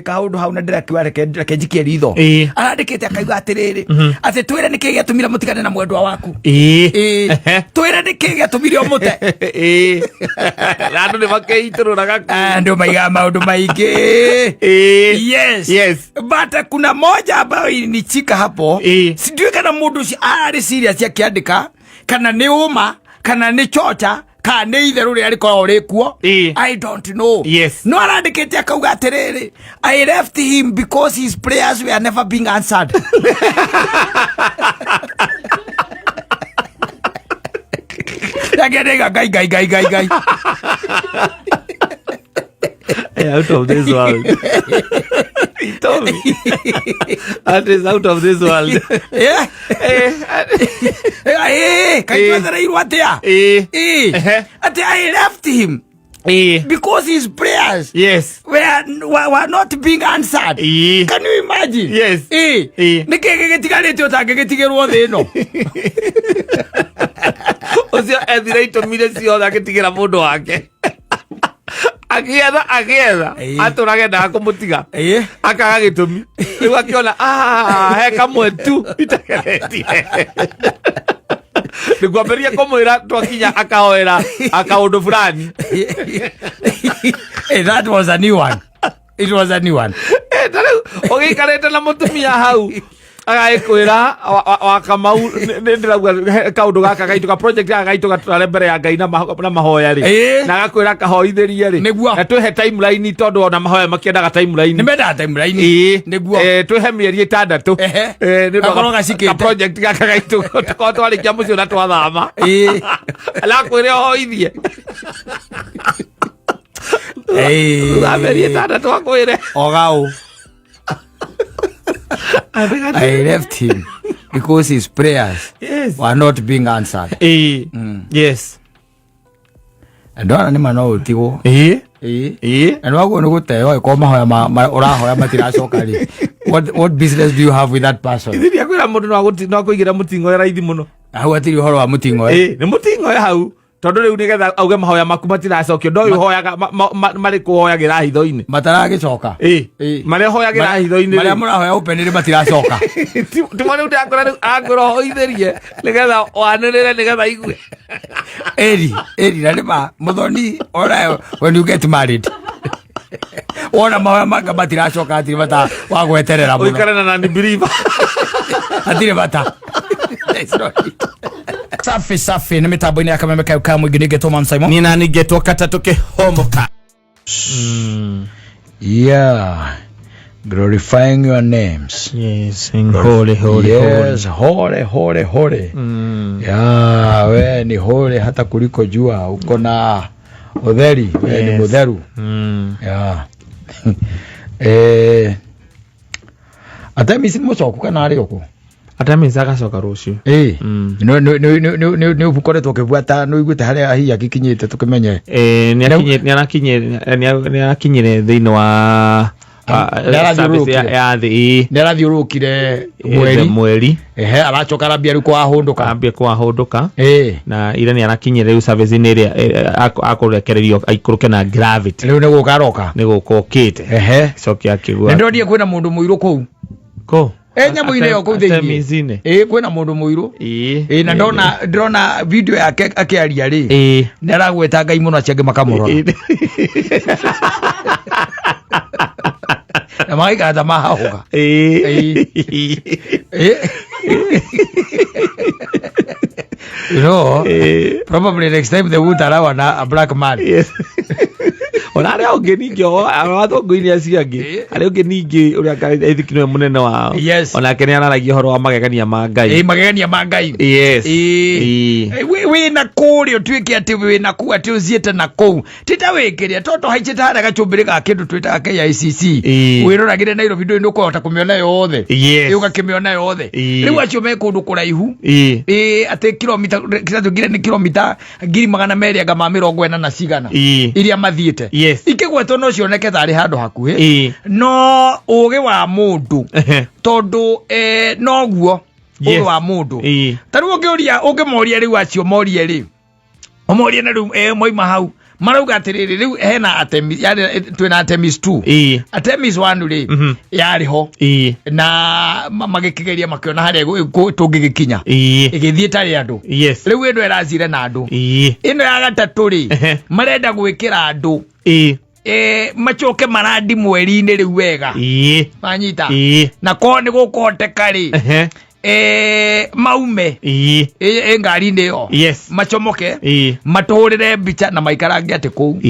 Kaundu hau na ndĩrakiuga reke njikie ritho. Arandĩkĩte akauga atĩrĩrĩ, atĩ twĩre nĩkĩ gĩatũmire mũtigane na mwendwa waku. Ĩĩ. Twĩre nĩkĩ gĩatũmire ũmũte. Ĩĩ. Na andũ nĩ makeitũrũraga kũu. Andũ maigaga maũndũ maingĩ. Yes. But kuna moja ambayo ilinichika hapo. Sijui kana mũndũ ũcio ararĩ serious akĩandĩka, kana nĩ ũma, kana nĩ chocha, kana nĩ itherũ rĩrĩa rĩkoragwo rĩkuo. I don't know. No arandĩkĩte akauga atĩrĩrĩ, "I left him because his prayers were never being answered." Ndangĩandĩka Ngai, Ngai, Ngai, Ngai, Ngai. Hey, out of this world. He told me. That is out of this world. Kaĩ twethereirwo atĩa? Atĩ "I left him because his prayers were not being answered." Can you imagine? Yes. Nĩ kĩ gĩgĩtigarĩte ũtangĩgĩtigĩrwo thĩ ĩno? Ũcio ethire itũmire ciothe agĩtigĩra mũndũ wake. Agĩetha agĩetha atũrage ndaga kũmũtiga. Akaga gĩtũmi. Rĩu akĩona, "Ah, he kamwe tu itageretie." Nĩngwambĩrĩria kũmwĩra twakinya akahoera akaũndũ fulani. Hey, that was a new one. It was a new one. Eh, ta rĩu ũgĩikarĩte na mũtumia hau agagĩkwĩra wa Kamau nĩ ndĩrauga he kaũndũ gaka gaitũ ka project gaka gaitũ gatware mbere ya Ngai na mahoya rĩ, na agakwĩra kahoithĩrie rĩ. Na twĩhe timeline tondũ ona mahoya makĩendaga timeline. Nĩ mendaga timeline. Nĩguo. Twĩhe mĩeri 6. Nĩ ũndũ wa Gakorwo gacikĩte. ka project gaka gaitũ tũkorwo twarĩkia mũciĩ na twathama. Arakwĩra ũhoithie thutha wa mĩeri 6 akwĩre. Ogau. "I left him because his prayers were not being answered." Ndona nĩ ma no ũtigwo. Na nĩ waguo nĩ gũteo ĩkorwo mahoya ũrahoya matiracoka rĩ. What business do you have with that person? Ithiria kwĩra mũndũ no akũigĩra mũting'oe raithi mũno. Hau hatirĩ ũhoro wa mũting'oe. Ĩĩ, nĩ mũting'oe hau tondũ rĩu nĩgetha auge mahoya maku matiracokio ndoĩ ũhoyaga marĩ kũhoyagĩra hitho-inĩ. Mataragĩcoka. Marĩa ũhoyagĩra hitho-inĩ Marĩa rĩ. mũrahoya open rĩ matiracoka. Timo rĩu ndakora rĩu akwĩra ũhoithĩrie nĩgetha wanĩrĩre nĩgetha aigue. Eri, eri na nĩma mũthoni ona when you get married. Wona mahoya manga matiracoka hatirĩ bata wa gweterera mũno. Ũikare na nani believer. Hatirĩ bata. There's no need. Safi safi nĩ mĩtambo-inĩ ya Kameme kayo ka mũingĩ nĩngetwo Mam Simon. Nĩ nani ngetwo katatũ kĩhomoka. Yeah. Glorifying your names. Yes, sing holy, holy, Yes, holy, holy, holy. Yeah, we ni holy hata kuliko jua. Uko na utheri, we ni mutheru. Yeah. Atemisi nĩ mũcoku kana arĩ ũkũ? Atamisa agacoka rũciũ. Ĩĩ. Nĩ ũkoretwo ũkĩbuata, nĩ ũiguĩte harĩa hihi agĩkinyĩte tũkĩmenye? Nĩ arakinyire thĩinĩ wa Nĩ service ya thĩ, ĩĩ. Nĩ arathiũrũrũkire mweri. Mweri. Ehe, aracoka arambia rĩu kwahũndũka. Ambia kwahũndũka. Na ira nĩ arakinyire rĩu service-inĩ ĩrĩa akũrekererio aikũrũke na gravity. Rĩu nĩ gũka aroka. Nĩ gũka okĩte. Coke akĩgua. Nĩ ndonire kwĩna mũndũ mũirũ kũu. Kũ? E nyamũ-inĩ ĩyo kũu thĩinĩ. Atemis-inĩ. Ĩĩ, kwĩna mũndũ mũirũ. Ĩĩ, na ndona ndĩrona video yake akĩaria rĩ, nĩ aragweta Ngai mũno, acio angĩ makamũrora na magaikara ta mahahũka. Ĩĩ. Probably next time they won't allow a black man. Yes. Ona arĩa ũngĩ ningĩ athũngũ-inĩ acio angĩ arĩa ũngĩ ningĩ ũrĩa ethiki nĩwe mũnene wao. Onake nĩ araragia ũhoro wa magegania ma Ngai. Ĩĩ, magegania ma Ngai. Ĩĩ. Wĩna kũrĩa ũtuĩke atĩ wĩna kũu atĩ ũthiĩte na kũu tita wĩkĩrĩa to tũhaicĩte harĩa gacumbĩrĩ ga kĩndũ twĩtaga KICC. Wĩroragĩre Nairobi ndũĩ nĩ ũkũhota kũmĩona yothe. Ĩ, ũgakĩmĩona yothe. Rĩu acio me kũndũ kũraihu. Ĩĩ, atĩ kilomita kĩratwĩkire nĩ kilomita 200,000 anga ma 40 na cigana iria mathiĩte. Ikĩgwetwo no cioneke tarĩ handũ hakuhĩ no ũgĩ wa mũndũ tondũ noguo ũgĩ wa mũndũ. Ta rĩu ũngĩũria ũngĩmoria rĩu acio morie rĩ ũmorie na rĩu moima hau Marauga atĩrĩrĩ, rĩu hena Artemis, yani twĩna Artemis 2. Artemis 1 rĩ, yarĩ ho na magĩkĩgeria makĩona harĩa tũngĩgĩkinya, ĩgĩthiĩ ĩtarĩ andũ. Rĩu ĩno ĩracire na andũ. Ĩno ya gatatũ rĩ, marenda gwĩkĩra andũ, macoke marandi mweri-inĩ rĩu wega. Manyita? Na korwo nĩ gũkũhoteka rĩ, maume ĩ ngari-inĩ ĩyo, macomoke, matũhũrĩre mbica na maikarange atĩ kũu.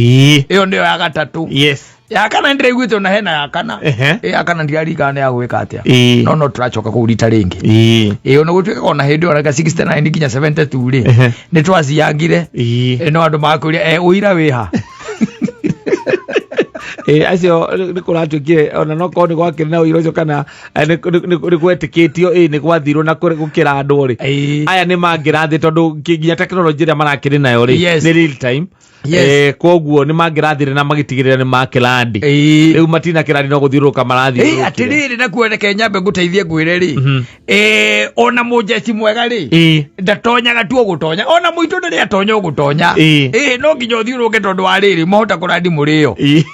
Ĩyo nĩyo ya gatatũ. Ya kana ndĩraiguĩte ona hena ya kana. Ĩ ya kana ndiraririkana nĩ ya gwĩka atĩa. No tũracoka kũu rita rĩngĩ. Ĩ ona gũtuĩka ona hĩndĩ ĩyo reka 69 nginya 72 rĩ, nĩ twaciangire. No andũ magakwĩria, ũira wĩha? Acio nĩ kũratuĩkire ona no korwo nĩ gwakĩrĩ na ũira ũcio kana nĩ gwetĩkĩtio nĩ gwathirwo na gũkĩra andũ rĩ, aya nĩ mangĩrathiĩ tondũ nginya tekinoronjĩ ĩrĩa marakĩrĩ nayo rĩ, nĩ real time. Koguo nĩ mangĩrathire na magĩtigĩrĩra nĩ makĩrandi. Rĩu matina kĩrandi, no gũthiũrũrũka marathiũrũrũkire. Atĩrĩrĩ, nakuo reke nyambe ngũteithie ngwĩre rĩ, ona mũnjeci mwega rĩ, ndatonyaga tu ũgũtonya, ona mũitũ ndĩrĩ atonya ũgũtonya. No nginya ũthiũrũrũke tondũ wa rĩrĩ mahota kũrandi mũrĩo.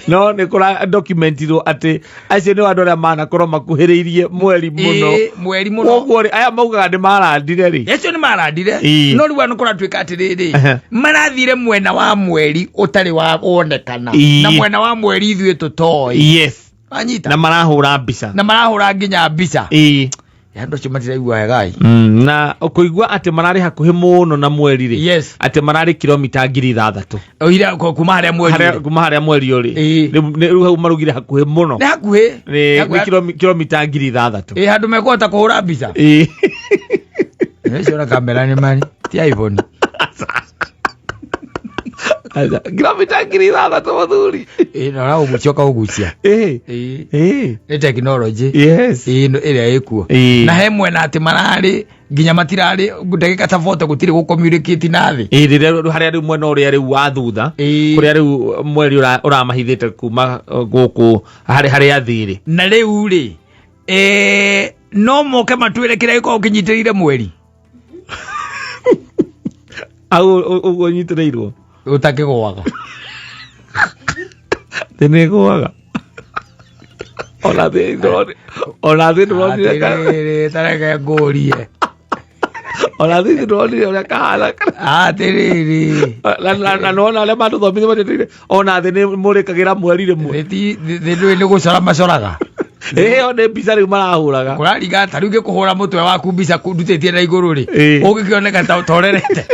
No nĩ kũra documentirwo atĩ acio nĩ andũ arĩa manakorwo makuhĩrĩirie mweri mũno. Mweri mũno. Koguo rĩ, aya maugaga nĩ marandire rĩ, acio nĩ marandire. No rĩu ano kũratuĩka atĩrĩrĩ, marathire mwena wa mweri ũtarĩ wa wonekana, na mwena wa mweri ithuĩ tũtoĩ. Anyita? Na marahũra mbica. Na marahũra nginya mbica. Andũ acio matiraigua wegai. Na kũigua atĩ mararĩ hakuhĩ mũno na mweri rĩ, atĩ mararĩ kilomita 6,000. Oira kuma harĩa mweri ũrĩ. Kuma harĩa mweri ũrĩ. Rĩu hau marugire hakuhĩ mũno. Nĩ hakuhĩ. Nĩ kilomita 6,000. Ĩ handũ mekũhota kũhũra mbica. Nĩcio na kamera nĩ mari ti iPhone. Aca, kilomita 6,000 mũthuri. Ĩ na ũraũgucia ũkaũgucia. Nĩ tekinoronjĩ ĩno ĩrĩa ĩkuo. Na he mwena atĩ mararĩ nginya matirarĩ ndagĩka ta 40 gũtirĩ gũ-communicate na thĩ. Rĩrĩa harĩa rĩu mwena ũrĩa rĩu wa thutha, kũrĩa rĩu mweri ũramahithĩte kuma gũkũ harĩa thĩ rĩ. Na rĩu rĩ, no moke matwĩre kĩrĩa gĩkoragwo kĩnyitĩrĩire mweri. Au ũguo nyitĩrĩirwo. Ũtakĩgũaga. Thĩ nĩ ĩgũaga, ona thĩ ona thĩ ndĩronire Atĩrĩrĩ, tareke ngũrie. Ona thĩ ndĩronire ũrĩa kahana. Atĩrĩrĩ. Na nona arĩa matũthomithia matĩtĩire ona thĩ nĩ mũrĩkagĩra mweri rĩmwe. Thĩ ndũĩ nĩ gũcora macoraga. Ĩyo nĩ mbica rĩu marahũraga. Kũraringa ta rĩu ngĩkũhũra mũtwe waku mbica ndutĩtie na igũrũ rĩ, ũngĩkĩoneka ta torerete.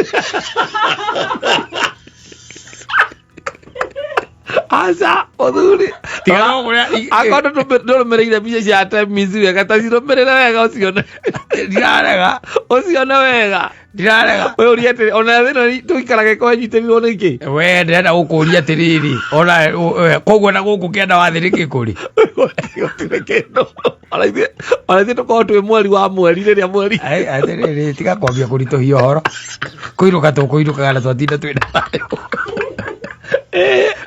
Aca mũthuri. Tiga no kũrĩa Akorwo ndũrũmĩrĩire mbica cia Artemis wega, ta cirũmĩrĩre wega ũcione. Ndirarega. Ũcione wega. Ndirarega. Ũyũrie atĩrĩ, ona thĩ ĩno tũikarage ko ĩnyitĩrĩirwo nĩ kĩ? We ndĩrenda gũkũria atĩrĩrĩ, ona koguo na gũkũ kĩanda wa thĩ nĩkĩ kũrĩ? Gũtirĩ kĩndũ. Ona ithuĩ tũkorwo twĩ mweri wa mweri rĩrĩa mweri. Ai, atĩrĩrĩ, tiga kwambia kũritũhia ũhoro. Kũirũka tũkũirũkaga na twatinda twĩna thayũ,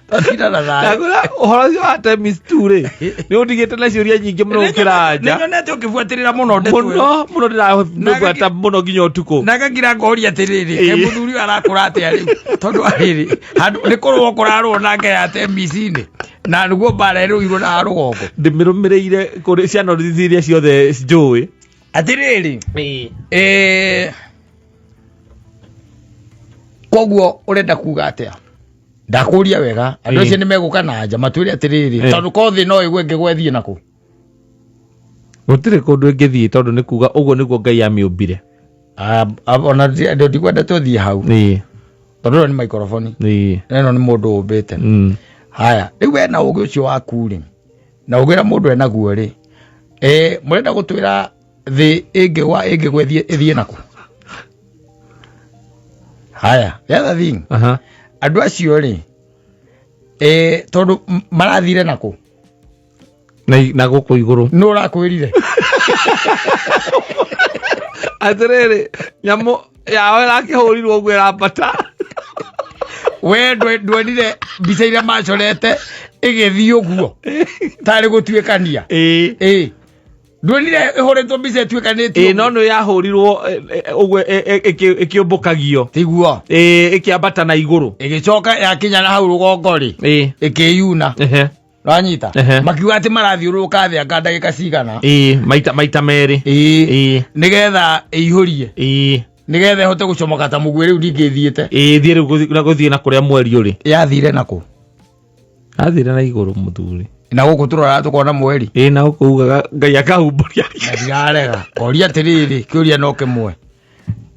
twatinda na thayũ. Ndakũra ũhoro ũcio wa Artemis 2 rĩ, nĩ ũndigĩte na ciũria nyingĩ mũno gũkĩra anja. Nĩnyonete ũkĩbuatĩrĩra mũno ndeto ĩyo. Mũno mũno, ndĩrabuata mũno nginya ũtukũ. Na ngagira ngoria atĩrĩrĩ, kaĩ mũthuri ũyũ arakũra atĩa rĩu? Tondũ rĩrĩ handũ nĩ kũrũo kũrarũo nake ya Artemis-inĩ na nĩguo mbara ĩrũirwo na rũgongo. Ndĩmĩrũmĩrĩire kũrĩ ciana iria ciothe njũĩ. Atĩrĩrĩ, koguo ũrenda kuga atĩa? Ndakũria wega, andũ acio nĩ megũka na nja matwĩre atĩrĩrĩ, tondũ ko thĩ no ĩgwe ĩngĩgwa ĩthiĩ nakũ? Gũtirĩ kũndũ ĩngĩthiĩ tondũ nĩ kuga ũguo nĩguo Ngai amĩũmbire. Ah, ah, ona ndikwenda tũthiĩ hau, tondũ ĩno nĩ maikoroboni na ĩno nĩ mũndũ ũmbĩte. Haya, rĩu we na ũgĩ ũcio waku rĩ, na ũgĩ ũrĩa mũndũ enaguo rĩ, mũrenda gũtwĩra thĩ ĩngĩgwa ĩthiĩ nakũ? Haya, the other thing, andũ acio rĩ, tondũ marathire nakũ? Na gũkũ igũrũ. Nũ ũrakwĩrire? Atĩrĩrĩ, nyamũ yao ĩrakĩhũrirwo ũguo ĩrambata. We ndwonire mbica iria macorete ĩgĩthiĩ ũguo tarĩ gũtuĩkania? Ĩ. Ndwonire ĩhũrĩtwo mbica ĩtuĩkanĩtio. Ĩ, no nĩ yahũrirwo ũguo ĩkĩũmbũkagio. Tiguo. Ĩ, ĩkĩambata na igũrũ. Ĩgĩcoka yakinya na hau rũgongo rĩ, ĩkĩyuna. Wanyita? Makiuga atĩ marathiũrũrũka thĩ anga ndagĩka cigana. Ĩ, maita merĩ. Ĩ. Nĩgetha ĩihũrie. Nĩgetha ĩhote gũcomoka ta mũguĩ rĩu ningĩ ĩthiĩte. Ĩ, thiĩ rĩu na gũthiĩ na kũrĩa mweri ũrĩ. Yathire na kũ? Yathire na igũrũ mũthuri. Na gũkũ tũroraga tũkona mweri. Ĩ, na gũkũ ugaga Ngai akahumbũria. Na ndirarega. Koria atĩrĩrĩ, kĩũria no kĩmwe.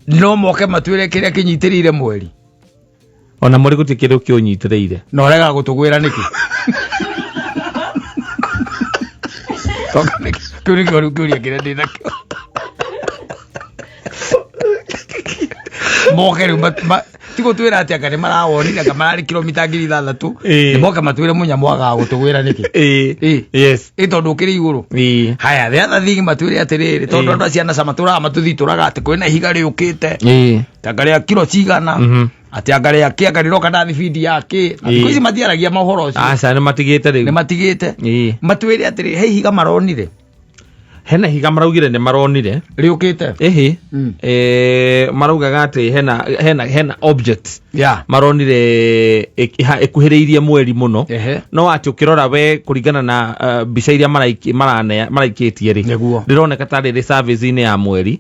No moke matwĩre kĩrĩa kĩnyitĩrĩire mweri. Ona mweri gũtirĩ kĩndũ kĩũnyitĩrĩire. Na ũregaga gũtũgwĩra nĩkĩ? Kĩu nĩkĩo rĩu kĩũria kĩrĩa ndĩ nakĩo. Moke rĩu ti gũtwĩra atĩ anga nĩ marawonire anga mararĩ kilomita 6,000. Nĩ moke matwĩre mũnyamũ agaga gũtũgwĩra nĩkĩ? Yes. Ĩ tondũ ũkĩrĩ igũrũ. Haya, the other thing matwĩre atĩrĩrĩ, tondũ andũ acio a NASA matũraga matũthitũraga atĩ kwĩna ihiga rĩũkĩte. Anga rĩa kiro cigana. Atĩ anga rĩa kĩ, anga rĩroka na thibindi ya kĩ. Na thikũ ici matiaragia mohoro ũcio. Aca, nĩ matigĩte rĩu. Nĩ matigĩte. Matwĩre atĩrĩ, he ihiga maronire. Hena ihiga maraugire nĩ maronire. Rĩũkĩte. Ĩhĩ. Maraugaga atĩ hena object. Maronire ĩkuhĩrĩirie mweri mũno. No atĩ ũkĩrora we kũringana na mbica iria maraikĩtie rĩ. Rĩroneka ta rĩrĩ surface-inĩ ya mweri.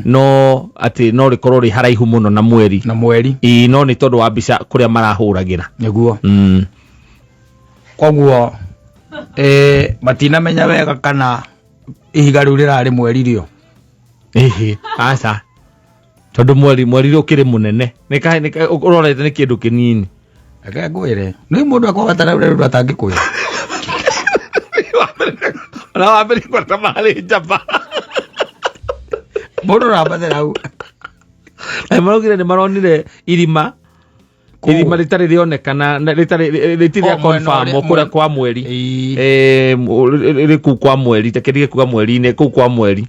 No atĩ no rĩkorwo rĩ haraihu mũno na mweri. Na mweri. Ĩĩ, no nĩ tondũ wa mbica kũrĩa marahũragĩra. Koguo, matinamenya wega kana ihiga rĩu rĩrarĩ mweri rĩo. Ĩhĩ, aca. Tondũ mweri ũkĩrĩ mũnene. Ũrorete nĩ kĩndũ kĩnini. Reke ngwĩre. Nĩ mũndũ akwabatara ũrĩa rĩu atangĩkwĩra. Ona wambĩrĩria gwata marĩ njamba. Mũndũ ũrambathĩra hau. Na maraugire nĩ maronire irima. Kũu. Irima rĩtarĩ rĩonekana, na rĩtarĩ, rĩtirĩ rĩa O, mwena confirm, ũrĩa- kũrĩa kwa mweri. Ĩĩ. Rĩ kũu kwa mweri, ta kĩrĩa kuga mweri-inĩ, kũu kwa mweri.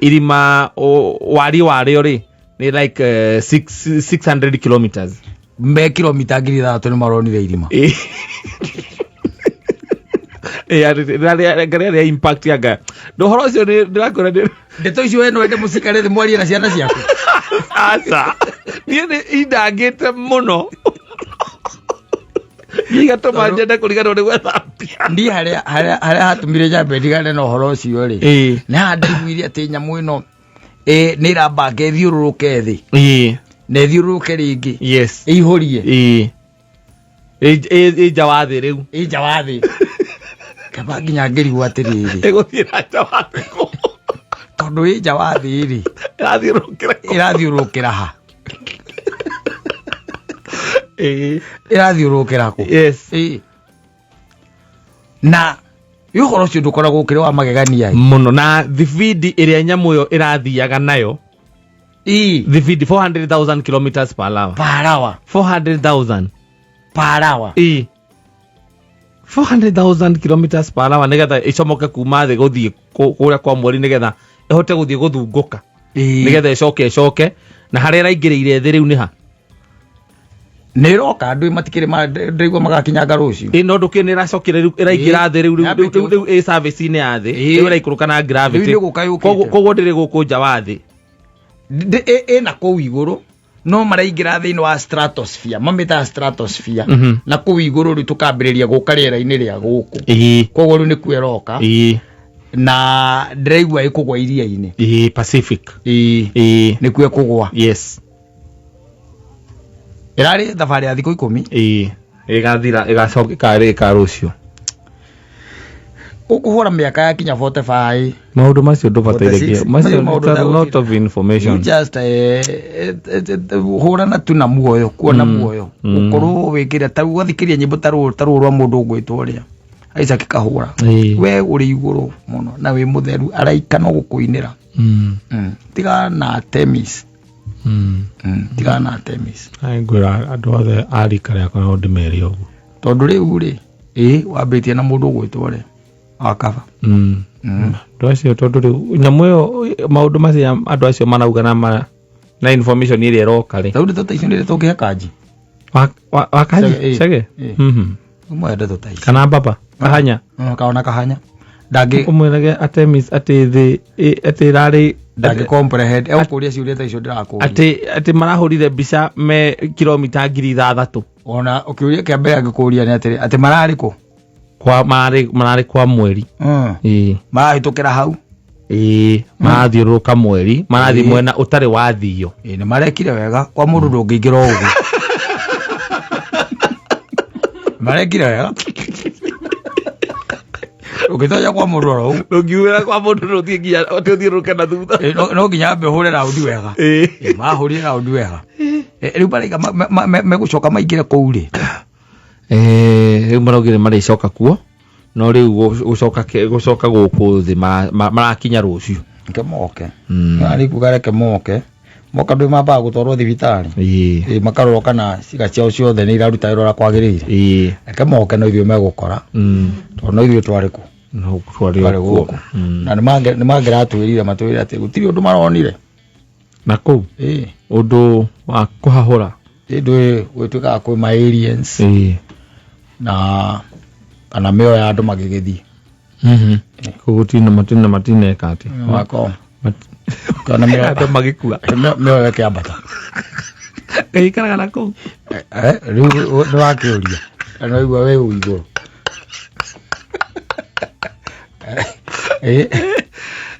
Irima, wariĩ warĩo rĩ, nĩ like 600 kilometers. Me kilomita 6,000 nĩ maronire irima. Ĩĩ. Ĩĩ, rĩrĩa rĩa impact ya Ngai. Na ũhoro ũcio nĩ ndĩrakwĩra nĩ Ndeto icio we no wende mũcikare thĩ mwarie na ciana ciaku. Aca. Niĩ nĩ indangĩte mũno. Niĩ igatũma nyende kũriganĩrwo nĩ gwĩthambia. Niĩ harĩa hatũmire nyambe ndigane na ũhoro ũcio rĩ. Nĩ haha ndaiguire atĩ nyamũ ĩno, nĩ ĩrambanga ĩthiũrũrũke thĩ. Na ĩthiũrũrũke rĩngĩ. Ĩihũrie. Ĩ nja wa thĩ rĩu. Ĩ nja wa thĩ. Kaba nginya ngĩrigwo atĩrĩrĩ. Ĩgũthiĩ na nja wa thĩ kũ? Tondũ ĩ nja wa thĩ rĩ. Ĩrathiũrũrũkĩra kũ? Ĩrathiũrũrũkĩra ha? Ĩrathiũrũrũkĩra kũ? Na ĩ ũhoro ũcio ndũkoragwo ũkĩrĩ wa magegania ĩ. Mũno. Na thibindi ĩrĩa nyamũ ĩyo ĩrathiaga nayo. Thibindi 400,000 kilometers per hour. Per hour. 400,000. Per hour. 400,000 kilometers per hour nĩgetha ĩcomoke kuma thĩ gũthiĩ kũrĩa kwa mweri nĩgetha ĩhote gũthiĩ gũthungũka. Nĩgetha ĩcoke ĩcoke na harĩa ĩraingĩrĩire thĩ rĩu nĩ ha? Nĩ ĩroka andũ matikĩrĩ ndĩraigua magakinyanga rũciũ. Ĩ, no ndũkĩ nĩ ĩracokire rĩu, ĩraingĩra thĩ rĩu, rĩu, Yambĩte rĩu, rĩu ĩ service-inĩ ya thĩ. Rĩu ĩraikũrũka na gravity. Rĩu nĩ gũka yũkĩte. Koguo ndĩrĩ gũkũ nja wa thĩ. Ĩna kũu igũrũ no maraingĩra thĩinĩ wa stratosphere, mamĩtaga stratosphere. Na kũu igũrũ rĩu tũkambĩrĩria gũka rĩera-inĩ rĩa gũkũ. Koguo rĩu nĩkuo ĩroka. Na ndĩraigua ĩkũgwa iria-inĩ. Pacific. Nĩkuo ĩkũgwa. Ĩrarĩ thabarĩ ya thikũ 10. Ĩgathira, ĩgacoka ĩkarĩka rũciũ. Ũkũhũra mĩaka ya kinya 45. Maũndũ macio ndũbataire Forty six. kĩ- macio Macio maũndũ it's a lot of information. You just, hũrana tu na muoyo, kuona muoyo. Ũkorwo wĩkĩra ta ũgathikĩria nyĩmbo ta rũrũ, ta rũrũ rwa mũndũ ũgwĩtwo ũrĩa. Isaac Kahũra. We ũrĩ igũrũ mũno na wĩ mũtheru, araika no gũkũinĩra. Tigana na Artemis. Tigana na Artemis. Ai, ngwĩra andũ othe a rika rĩakwa no ndĩmere ũguo. Tondũ rĩu rĩ, wambĩtie na mũndũ ũgwĩtwo ũrĩa wa kaba. Andũ acio tondũ rĩu nyamũ ĩyo maũndũ macio andũ acio marauga na na information ĩrĩa ĩroka rĩ. Rĩu ndeto ta icio nĩ tũngĩhe kanji. Wa kanji? Chege, Chege? Ũmwe ndeto ta icio. Kana baba? Kahanya? Kaona kahanya. Ndangĩ Ũmwĩrage Artemis atĩ thĩ atĩ ĩrarĩ ndangĩ comprehend. Egũkũria ciũria ta icio ndĩrakũria. Atĩ marahũrire mbica me kilomita 6,000. Ona ũkĩũria kĩa mbere angĩkũria nĩ atĩrĩ, atĩ mararĩ kũ? Kwa mararĩ kwa mweri. Ĩĩ. Marahĩtũkĩra hau. Ĩĩ, marathiũrũrũka mweri, marathiĩ mwena ũtarĩ wathio. Ĩĩ, nĩ marekire wega, kwa mũndũ ndũngĩingĩra o ũguo. Marekire wega. Ũngĩtonya kwa mũndũ oro ũguo. Ndũngiumĩra kwa mũndũ ndũthiĩ nginya ũthiũrũrũke na thutha. Ĩĩ, no nginya ambe ũhũre raundi wega. Ĩĩ. Ĩĩ, mahũrire raundi wega. Rĩu maraiga megũcoka maingĩre kũu rĩ? Rĩu maraugire marĩcoka kuo, no rĩu gũcoka gũkũ thĩ marakinya rũciũ. Reke moke. Arĩ kuga reke moke. Moka ndũ mambaga gũtwarwo thibitarĩ. Ĩĩ. Ĩĩ, makarorwo kana ciĩga ciao ciothe nĩ iraruta wĩra ũrĩa kwagĩrĩire. Ĩĩ. Reke moke no ithuĩ megũkora. Tondũ no ithuĩ twarĩ kũ? No twarĩ Twarĩ kuo. gũkũ. Na nĩ mangĩratwĩrire, matwĩrire atĩ gũtirĩ ũndũ maronire. Na kũu? Ĩĩ. Ũndũ wa kũhahũra. Ĩĩ, ndũĩ gwĩtuĩkaga kwĩ ma aliens. Ĩĩ. Na kana mĩoyo ya andũ magĩgĩthiĩ. Kũu gũtirĩ matina matineka atĩ. Wako. Kana mĩoyo Andũ magĩkua. Mĩoyo ĩkĩambata. Ĩikaraga na kũu. Rĩu nĩ wakĩũria. Kana waigua wĩ igũrũ.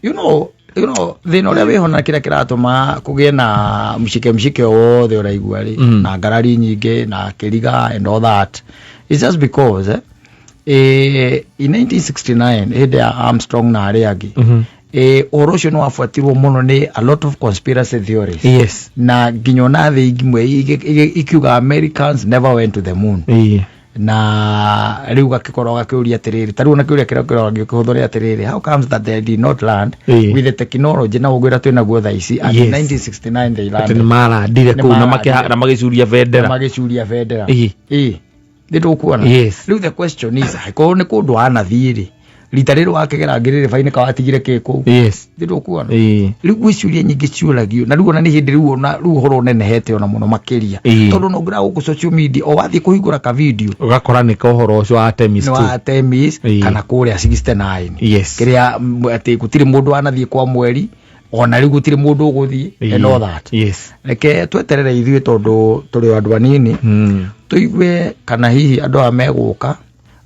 You know, you know, thĩna ũrĩa wĩho na kĩrĩa kĩratũma kũgĩe na mshike mshike wothe ũraigua rĩ, na ngarari nyingĩ na kĩriga and all that, it's just because in 1969 hĩndĩ ya Armstrong na arĩa angĩ, ũhoro ũcio nĩ wabuatirwo mũno nĩ a lot of conspiracy theories. Yes. Na nginya ona thĩ imwe ikiuga Americans never went to the moon. Ĩĩ. Na rĩu gakĩkorwo gakĩũria atĩrĩrĩ, ta rĩu ona kĩũria kĩrĩa kĩroragio kĩhũthũ nĩ atĩrĩrĩ, how comes that they did not land Ĩĩ. with the technology na ũguo twĩ naguo thaa ici, and in Yes. 1969 they Atĩ landed. nĩ marandire Nĩ kũu na marandire. na magĩcuria bendera. Na magĩcuria bendera. Ĩĩ. Ĩĩ. Nĩ tũkuona. Yes. Rĩu the question is, angĩkorwo nĩ kũndũ wanathiĩ rĩ, rita rĩrĩ wakĩgera ngĩrĩrĩba-inĩ kawatigire kĩ kũu? Yes. Nĩ tũkuona. Ĩĩ. Rĩu gwĩ ciũria nyingĩ ciũragio, na rĩu ona nĩ hĩndĩ rĩu ona rĩu ũhoro ũnenehete ona mũno makĩria. Ĩĩ. Tondũ no ngĩra gũkũ social media, o wathiĩ kũhingũra ka video. Ũgakora nĩ ka ũhoro ũcio wa Artemis Nĩ wa two. Artemis, Ĩĩ. kana kũrĩa 69. Yes. Kĩrĩa, atĩ gũtirĩ mũndũ wanathiĩ kwa mweri, ona rĩu gũtirĩ mũndũ ũgũthiĩ, Ĩĩ. and all that. Yes. Reke tweterere ithuĩ tondũ tũrĩ o andũ anini. Tũigue kana hihi andũ aya megũka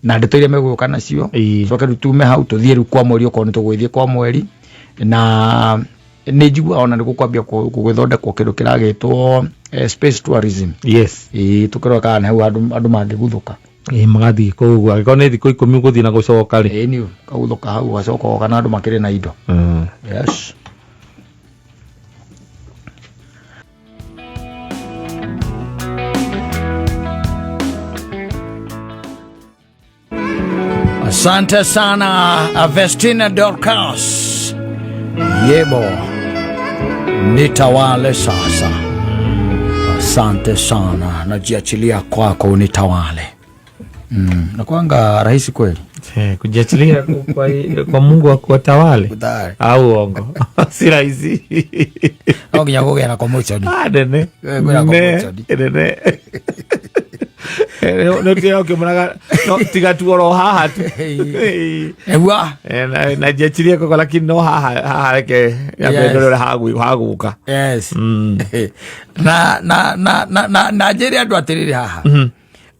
na ndeto iria megũka nacio. Ĩĩ. Coke rĩu tume hau tũthiĩ rĩu kwa mweri, okorwo nĩ tũgũgĩthiĩ kwa mweri. Na nĩ njiguaga ona nĩ gũkwambia gũgĩthondekwo kĩndũ kĩragĩtwo space tourism. Yes. Ĩĩ, tũkĩrora kana hau andũ mangĩguthũka. Ĩĩ, magathiĩ kũu ũguo. Angĩkorwo nĩ thikũ 10 gũthiĩ na gũcoka rĩ. Ĩĩ, nĩ ũkaguthũka hau ũgacoka ũgoka na andũ makĩrĩ na indo. Yes. Asante sana Avestina Dorcas. Yebo, nitawale sasa. Asante sana, najiachilia kwako nitawale. Nakuanga rahisi kweli? Kujiachilia kwa Mungu akuwatawale. Utawale. Au uongo. Si rahisi. Au nginya kũgĩa na commotion. Nene. Kwĩna Ne, commotion. nene. No tiga ũkĩmũraga, no tiga tu oro haha tu. Ewa. Na jiachilie kwako, lakini no haha, haha reke nyambe Yes. ndore ũrĩa hagũka. Yes. Na, na, na, na, na, na njĩre andũ atĩrĩrĩ haha.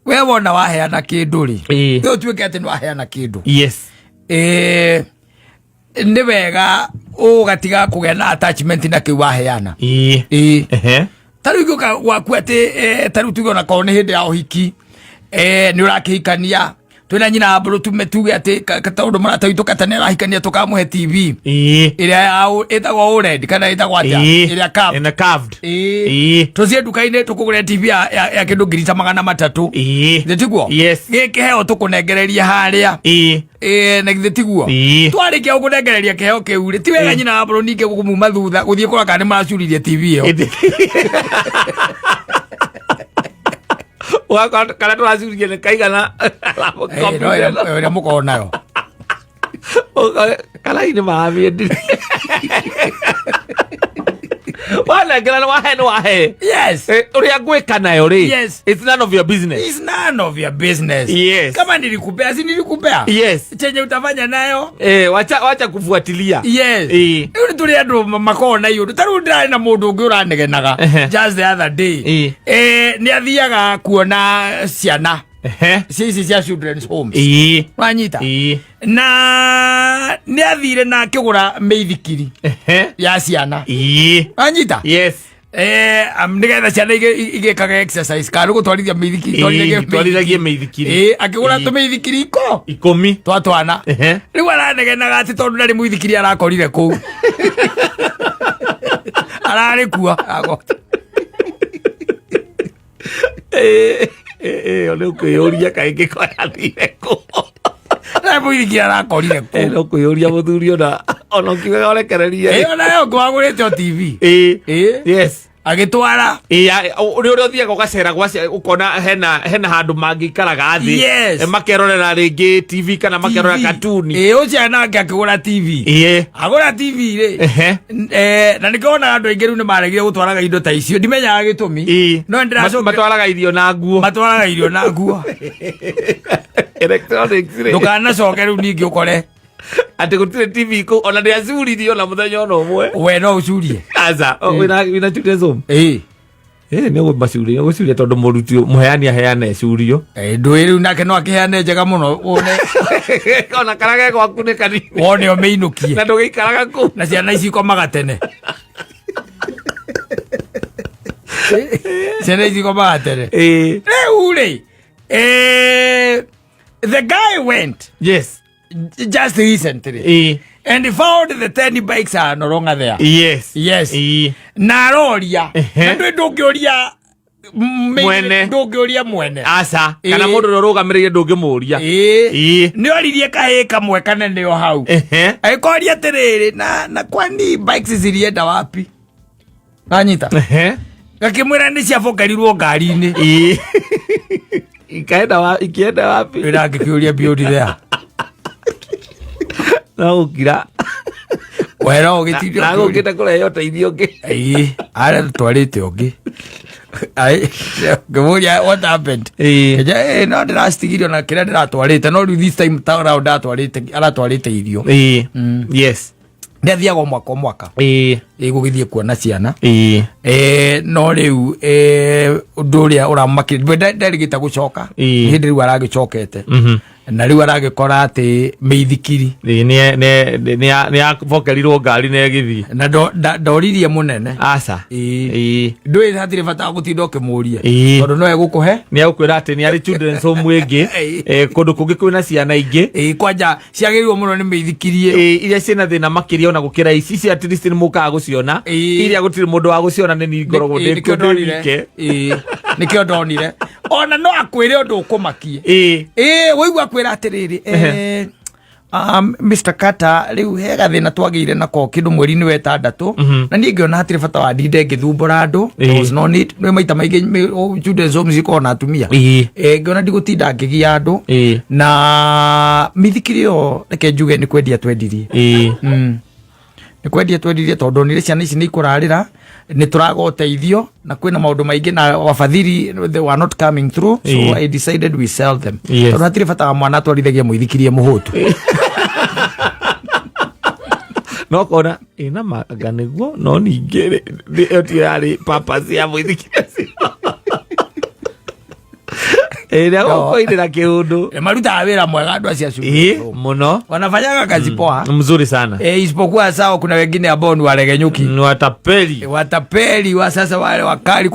We wona waheana kĩndũ rĩ. Ĩĩ. We ũtuĩke atĩ nĩ waheana kĩndũ. Yes. Nĩ wega ũgatiga kũgĩa na attachment na kĩu waheana. Ĩĩ. Ĩĩ. Ehe. Ta rĩu ingĩũka gwaku atĩ, ta rĩu tuge ona korwo nĩ hĩndĩ ya ũhiki, nĩ ũrakĩhikania, twĩna nyina mbũrũ tume tuge atĩ tondũ mũrata witũ kata nĩ arahikania tũkamũhe TV. Ĩĩ. Ĩrĩa ya ĩtagwo OLED kana ĩtagwo atĩa? Ĩĩ. Ĩrĩa curved. Ĩna curved. Ĩĩ. Ĩĩ. Tũthiĩ nduka-inĩ tũkũgũre TV ya kĩndũ ngiri ta magana matatũ. Ĩĩ. Githĩ tiguo? Yes. Gĩkĩ kĩheo tũkũnengereria harĩa. Ĩĩ. Ĩĩ, na githĩ tiguo? Ĩĩ. Twarĩkia gũkũnengereria kĩheo kĩu rĩ, ti wega Ĩĩ. nyina wa mbũrũ ningĩ gũkũmuma thutha, gũthiĩ kũrora kana nĩ maracuririe TV ĩyo. Ĩndĩ. Ũgakora kana tũracuria nĩ kaigana. Ĩĩ, no ĩrĩa mũkorwo nayo. Ũgakora kana hihi nĩ maramĩendirie. Wanengera nĩ wahe nĩ wahe. Yes. Ũrĩa ngwĩka nayo rĩ, Yes. it's none of your business. It's none of your business. Yes. Kama nilikupea, si nilikupea? Yes. Chenye utafanya nayo? Wacha kufuatilia. Yes. Rĩu nĩ tũrĩ andũ makoragwo na iũndũ ta rĩu ndĩrarĩ na mũndũ ũngĩ ũranegenaga just the other day. Nĩ athiaga kuona ciana cia ici cia children's homes. Wanyita? Na nĩ athire na akĩgũra mĩithikiri ya ciana. Wanyita? Yes. Nĩgetha ciana igĩkaga exercise kana nĩ gũtwarithia mĩithikiri, Twarithagie mĩithikiri. Akĩgũra tũmĩithikiri iko 10. Twa twana. Rĩu aranegenaga atĩ tondũ ndarĩ mũithikiri arakorire kũu ararĩ kuo. Nĩ ũkwĩyũria kaingĩ ko yathire kũ. Ndarĩ mũithikiri arakorire kũu. Nĩ ũkwĩyũria mũthuri ona ũkiugaga ũrekererie. Onayo ngwagũrĩte o TV. Yes. Agĩtwara. Nĩ ũrĩa ũthiaga ũgacera gwa ũkona hena handũ mangĩikaraga thĩ. Yes. Makerorera rĩngĩ TV kana makerorera TV. katuni. Ũcio nake akĩgũra TV. Agũra TV rĩ, na nĩkĩo wonaga andũ aingĩ rĩu nĩ maregire gũtwaraga indo ta icio, ndimenyaga gĩtũmi. No nĩndĩracokia. Matwaraga irio na nguo. Matwaraga irio na nguo. Electronics rĩ. Ndũkanacoke rĩu ningĩ ũkore atĩ gũtirĩ TV kũu, ona ndĩacuririe ona mũthenya ona ũmwe. We no ũcurie. Aca, wĩna children's home? Ĩĩ. Nĩ ũgũmacuria, nĩ ũgũcuria tondũ mũruti mũheani aheane curio. Ndũĩ rĩu nake no akĩheane njega mũno wone. Ona kana ge gwaku nĩ kanini. Wone ũmĩinũkie. Na ndũgĩikaraga kũu. Na ciana ici ikomaga tene. Ciana ici ikomaga tene. Rĩu rĩ, the guy went just recently and he found the 10 bikes are no longer there. Yes. Na aroria. Na ndũĩ ndũngĩũria Mwene. Ndũngĩũria mwene. Aca, kana mũndũ ũrĩa ũrũgamĩrĩire ndũngĩmũria. Nĩ oririe kahĩĩ kamwe kanene o hau. Agĩkoria atĩrĩrĩ, na kwani bikes zilienda wapi? Nanyita. Gakĩmwĩra nĩ ciabokerirwo ngari-inĩ. Ikaenda wa, ikienda wapi? Wĩra ngĩkĩũria beyond there. No gũkira. Wera ũgĩtinde Na ũkĩũria. gũkĩte kũrehe ũteithio ũngĩ. Arĩa tũtwarĩte ũngĩ. Ai, ngĩmũria what happened? Kĩnja, no ndĩracitigirio na kĩrĩa ndĩratwarĩte, no rĩu this time round aratwarĩte irio. Yes. Nĩ athiaga o mwaka o mwaka. Gũgĩthiĩ kuona ciana. No rĩu, ũndũ ũrĩa ũramakĩria, we nderĩgĩte gũcoka. Hĩndĩ rĩu aragĩcokete. Na rĩu aragĩkora atĩ mĩithikiri. Nĩ yabokerirwo ngari na ĩgĩthiĩ. Na ndoririe mũnene. Aca. Ndũĩ hatirĩ bata wa gũtinda ũkĩmũria. Tondũ no egũkũhe. Nĩ egũkwĩra atĩ nĩ arĩ children's home ĩngĩ. Kũndũ kũngĩ kwĩna ciana ingĩ. Kwanja ciagĩrĩirwo mũno nĩ mĩithikiri ĩyo. Iria ciĩna thĩna makĩria ona gũkĩra ici. Ici at least nĩ mũkaga gũciona. Iria gũtirĩ mũndũ wa gũciona nĩ niĩ ngoragwo ndĩ Nĩkĩo kũndũ ndonire. wike. Nĩkĩo ndonire. Ona no akwĩre ũndũ ũkũmakie. Waigua akwĩra atĩrĩrĩ, Mr. Carter, rĩu he gathĩna twagĩire nako kĩndũ mweri-inĩ wa ĩtandatũ. Na niĩ ngĩona hatirĩ bata wa ndinde ngĩthumbũra andũ. There was no need. Nĩ maita maingĩ children's homes ikoragwo na atumia. Ngĩona ndigũtinda ngĩgia andũ. Na mĩithikiri ĩyo reke njuge nĩ kwendia twendirie. Nĩ kwendia twendirie tondũ onire ciana ici nĩ ikũrarĩra, nĩ tũraga ũteithio na kwĩna maũndũ maingĩ na wafadhili they were not coming through, so I decided we sell them. Tondũ hatirĩ bata wa mwana atwarithagia mũithikiri e mũhũtu. No kona ĩna manga nĩguo, no ningĩ rĩ, ĩyo tiyo yarĩ purpose ya mũithikiri ũcio. Nĩ agũkũinĩra kĩũndũ. Marutaga wĩra mwega andũ acio a cukuru. Mũno. Wanafanyaga kazi poa. Mzuri sana. Isipokuwa sawa kuna wengine ambao ni waregenyuki. Ni watapeli. Watapeli wa sasa wale wakali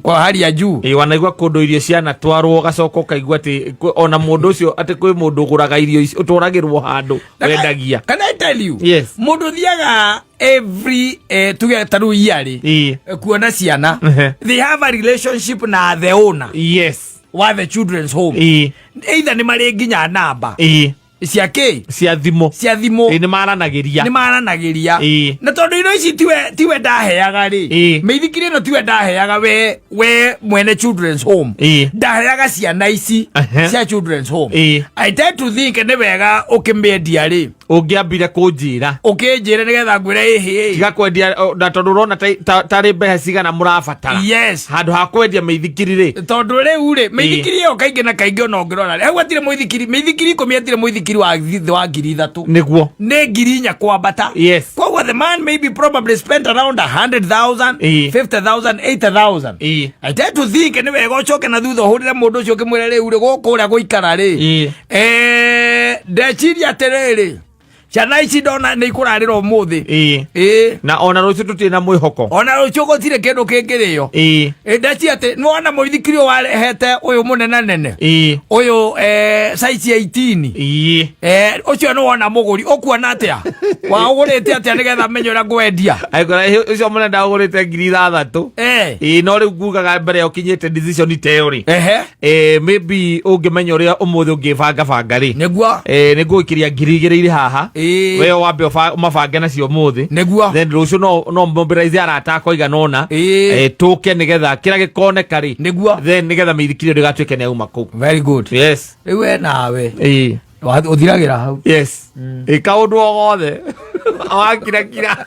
kwa hali ya juu. Wanaigua kũndũ irio cianatwarwo ũgacoka ũkaigua atĩ ona mũndũ ũcio atĩ kwĩ mũndũ ũgũraga irio icio, ũtwaragĩrwo handũ wendagia. Can I tell you? Yes. Mũndũ ũthiaga every, tuge ta rĩu yearly, kuona ciana. They have a relationship na the owner. Wa the children's home. Either nĩ marĩ nginya namba. Cia kĩ? Cia thimũ. Cia thimũ. Nĩ maranagĩria. Nĩ maranagĩria. Na tondũ indo ici tiwe ndaheaga rĩ. Mĩithikiri ĩno tiwe ndaheaga we mwene children's home. Ndaheaga ciana ici cia children's home. I tend to think nĩ wega ũkĩmĩendia rĩ. Ũngĩambire kũnjĩra. Ũkĩnjĩre nĩgetha ngwĩre ĩhĩ. Tiga kwendia na tondũ ũrona tarĩ mbeca cigana mũrabatara. Yes. Handũ ha kwendia mĩithikiri rĩ. Tondũ rĩu rĩ, mĩithikiri ĩyo kaingĩ na kaingĩ ona ũngĩrora hau hatirĩ mũithikiri, mĩithikiri 10 hatirĩ mũithikiri wa thĩ wa 3,000. Nĩguo. Nĩ 4,000 kwambata. Yes. Koguo the man maybe probably spent around 100,000, 50,000, 80,000. I tend to think nĩ wega ũcoke na thutha ũhũrĩre mũndũ ũcio ũkĩmwĩra rĩu rĩ, gũkũ ũrĩa gũikara rĩ. Ndeciria atĩrĩrĩ, ciana ici ndona nĩ ikũrarĩra ũmũthĩ. Na ona rũciũ tũtirĩ na mwĩhoko. Ona rũciũ gũtirĩ kĩndũ kĩngĩrĩo. Ndeciria atĩ nĩ wona mũithikiri ũyũ warehete ũyũ mũnene nene. Ũyũ size 18. Ũcio nĩ wona mũgũri, ũkuona atĩa? Waũgũrĩte atĩa nĩgetha menye ũrĩa ngwendia? Angĩkorwo ũcio mũnene ndagũrĩte 6,000. No rĩu ngugaga mbere ya ũkinyĩte decision ta ĩyo rĩ. Maybe ũngĩmenya ũrĩa ũmũthĩ ũngĩbanga banga rĩ. Nĩguo. Nĩ ngũgĩkĩria 2,000 irĩ haha. We wambe ũmabange nacio ũmũthĩ. Nĩguo. Then rũciũ no mobilize arata akwa igana ũna. Tũke nĩgetha kĩrĩa gĩkoneka rĩ. Nĩguo. Then nĩgetha mĩithikiri ĩyo ndĩgatuĩke nĩ yauma kũu. Very good. Yes. Rĩu we nawe. Ũthiragĩra hau. Yes. Kaũndũ o gothe. Wakirakira.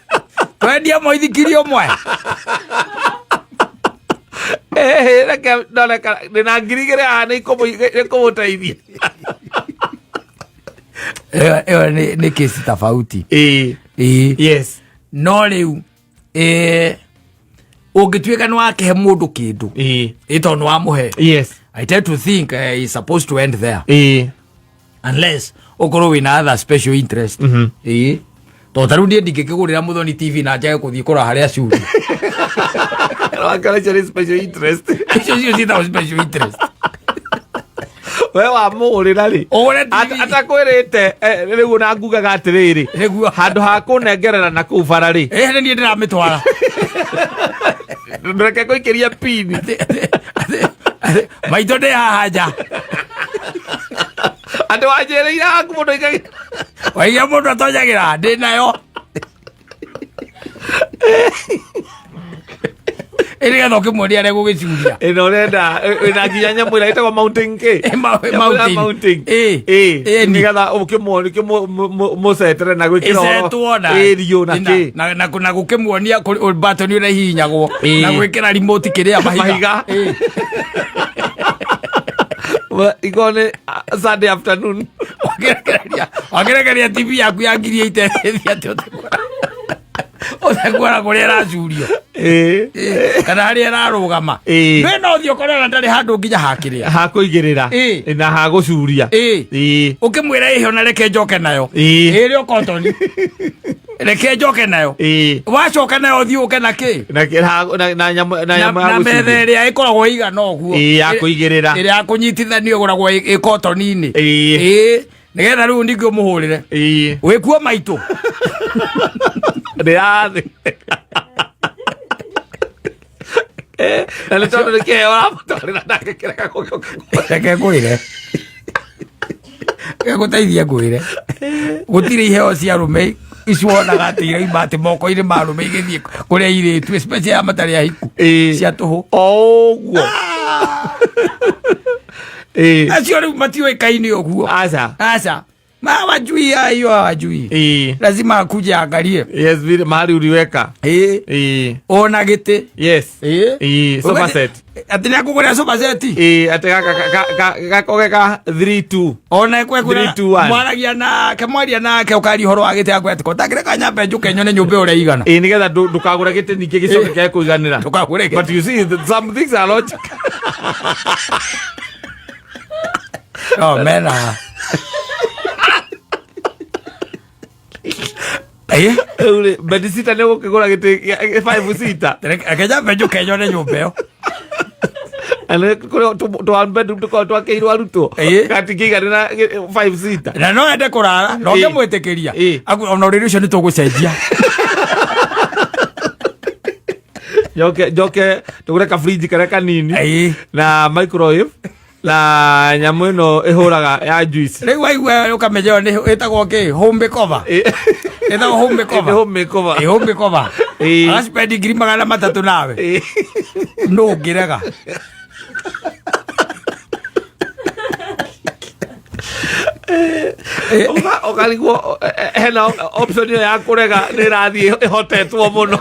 Twendia mũithikiri ũmwe. Reke ndone kana ndĩna 2,000 haha nĩ ikũmũteithia. Ĩyo nĩ kesi tofauti. Yes. No rĩu, ũngĩtuĩka nĩ wakĩhe mũndũ kĩndũ. Tondũ nĩ wamũhe. Yes. I tend to think he's supposed to end there. Unless ũkorwo wĩna other special interest. Tondũ ta rĩu niĩ ndingĩkĩgũrĩra Mũthoni TV na njage kũthiĩ kũrora harĩa curi. Wakora icio nĩ special interest. Icio cio ciĩtagwo special interest. We wamũgũrĩra rĩ? Ũgũre TV. Atakwĩrĩte, rĩu ona ngugaga atĩrĩrĩ. Nĩguo. Handũ ha kũnengerera na kũu bara rĩ. Nĩ niĩ ndĩramĩtwara. Reke ngũikĩrie pini. Atĩ, maitũ ndĩ haha nja. Atĩ wanjĩrĩire haku mũndũ aikagia. Waiga mũndũ atonyagĩra, ndĩ nayo. Nĩgetha ũkĩmuonia arĩa gũgĩcuria. Ĩno ũrenda, ĩna nginya nyamũ ĩrĩa ĩtagwo mountain kĩ? Nyamũ ya Mountain. mountain. Nĩgetha ũkĩmuonia, ũkĩmũcetere na gwĩkĩra ũhoro. Ĩcetwo na Ĩriũ na kĩ? Na gũkĩmuonia button ũrĩa ihihinyagwo. Na gwĩkĩra remote kĩrĩa mahiga. Mahiga. Iko nĩ Sunday afternoon. Wakĩrekereria TV yaku ya ngiri ite ĩthiĩ atĩa ũtekuona? Ũtekuona kũrĩa ĩracurio. Kana harĩa ĩrarũgama. We no ũthiĩ ũkore ona ndarĩ handũ nginya hakĩrĩa. Ha kũigĩrĩra. Na ha gũcuria. Ũkĩmwĩra ĩhĩ ona reke njoke nayo. Ĩrĩ o kotoni. Reke njoke nayo. Wacoka nayo ũthiĩ ũke na kĩ? Na kĩ, ha, na, na nyamũ, na nyamũ ya Na gũcuria. metha ĩrĩa ĩkoragwo ĩigana ũguo. Ya kũigĩrĩra. Ĩrĩa ya kũnyitithanio ĩgũragwo ĩ kotoni-inĩ. Nĩgetha rĩu ningĩ ũmũhũrĩre. Wĩkuo maitũ. Ndĩrathĩ. Na nĩ tondũ nĩ kĩheo ũramũtwarĩra nake kĩreka gũgĩũka. Reke ngwĩre. Reke ngũteithie ngwĩre. Gũtirĩ iheo cia arũme ici wonaga atĩ iraima atĩ moko-inĩ ma arũme igĩthiĩ kũrĩa airĩtu, especially aya matarĩ ahiku. Cia tũhũ. O ũguo. Acio rĩu matiũĩkaine ũguo. Aca. Aca. Ma hawajui hiyo hawajui. Lazima akuje angalie. Yes, vile mahali uliweka. Ona gĩtĩ. Yes. Sofa set. Atĩ nĩ akũgũrĩra sofa set? Atĩ gakoge ka 3-2. Ona ekwe 3, 2, 1. Mwaragia nake, mwaria nake ũkaria ũhoro wa gĩtĩ akwĩra atĩ kotangĩreka kanyambe nyambe njũke nyone nyũmba ĩyo ũrĩa ĩigana. Nĩgetha ndũkagũre gĩtĩ ningĩ gĩcoke kĩage kũiganĩra. Ndũkagũre gĩtĩ. But you see, some things are logic. No, mena. Rĩu rĩ, bedsitter nĩ ũgũkĩgũra gĩtĩ gĩa 5 seater. Reke nyambe njũke nyone nyũmba ĩyo. Na nĩ kũrĩ tũ one bedroom tũkoragwo twakĩirwo arutwo. Gatingĩiganĩra 5 seater. Na no ende kũrara, na ũngĩmwĩtĩkĩria. Aku, ona ũrĩrĩ ũcio nĩ tũgũcenjia. Njoke, njoke tũgũre ka fridge karĩa kanini. Na microwave. Na nyamũ ĩno ĩhũraga ya juice. Rĩu waigua ũkamenya ĩyo nĩ ĩtagwo kĩ? Home makeover. Ĩtagwo home makeover. Nĩ home makeover. Home makeover. Agaspend ngiri magana matatũ nawe. Nũ ũngĩrega? Ũkarigwo hena option ĩyo ya kũrega nĩ ĩrathiĩ ĩhotetwo mũno.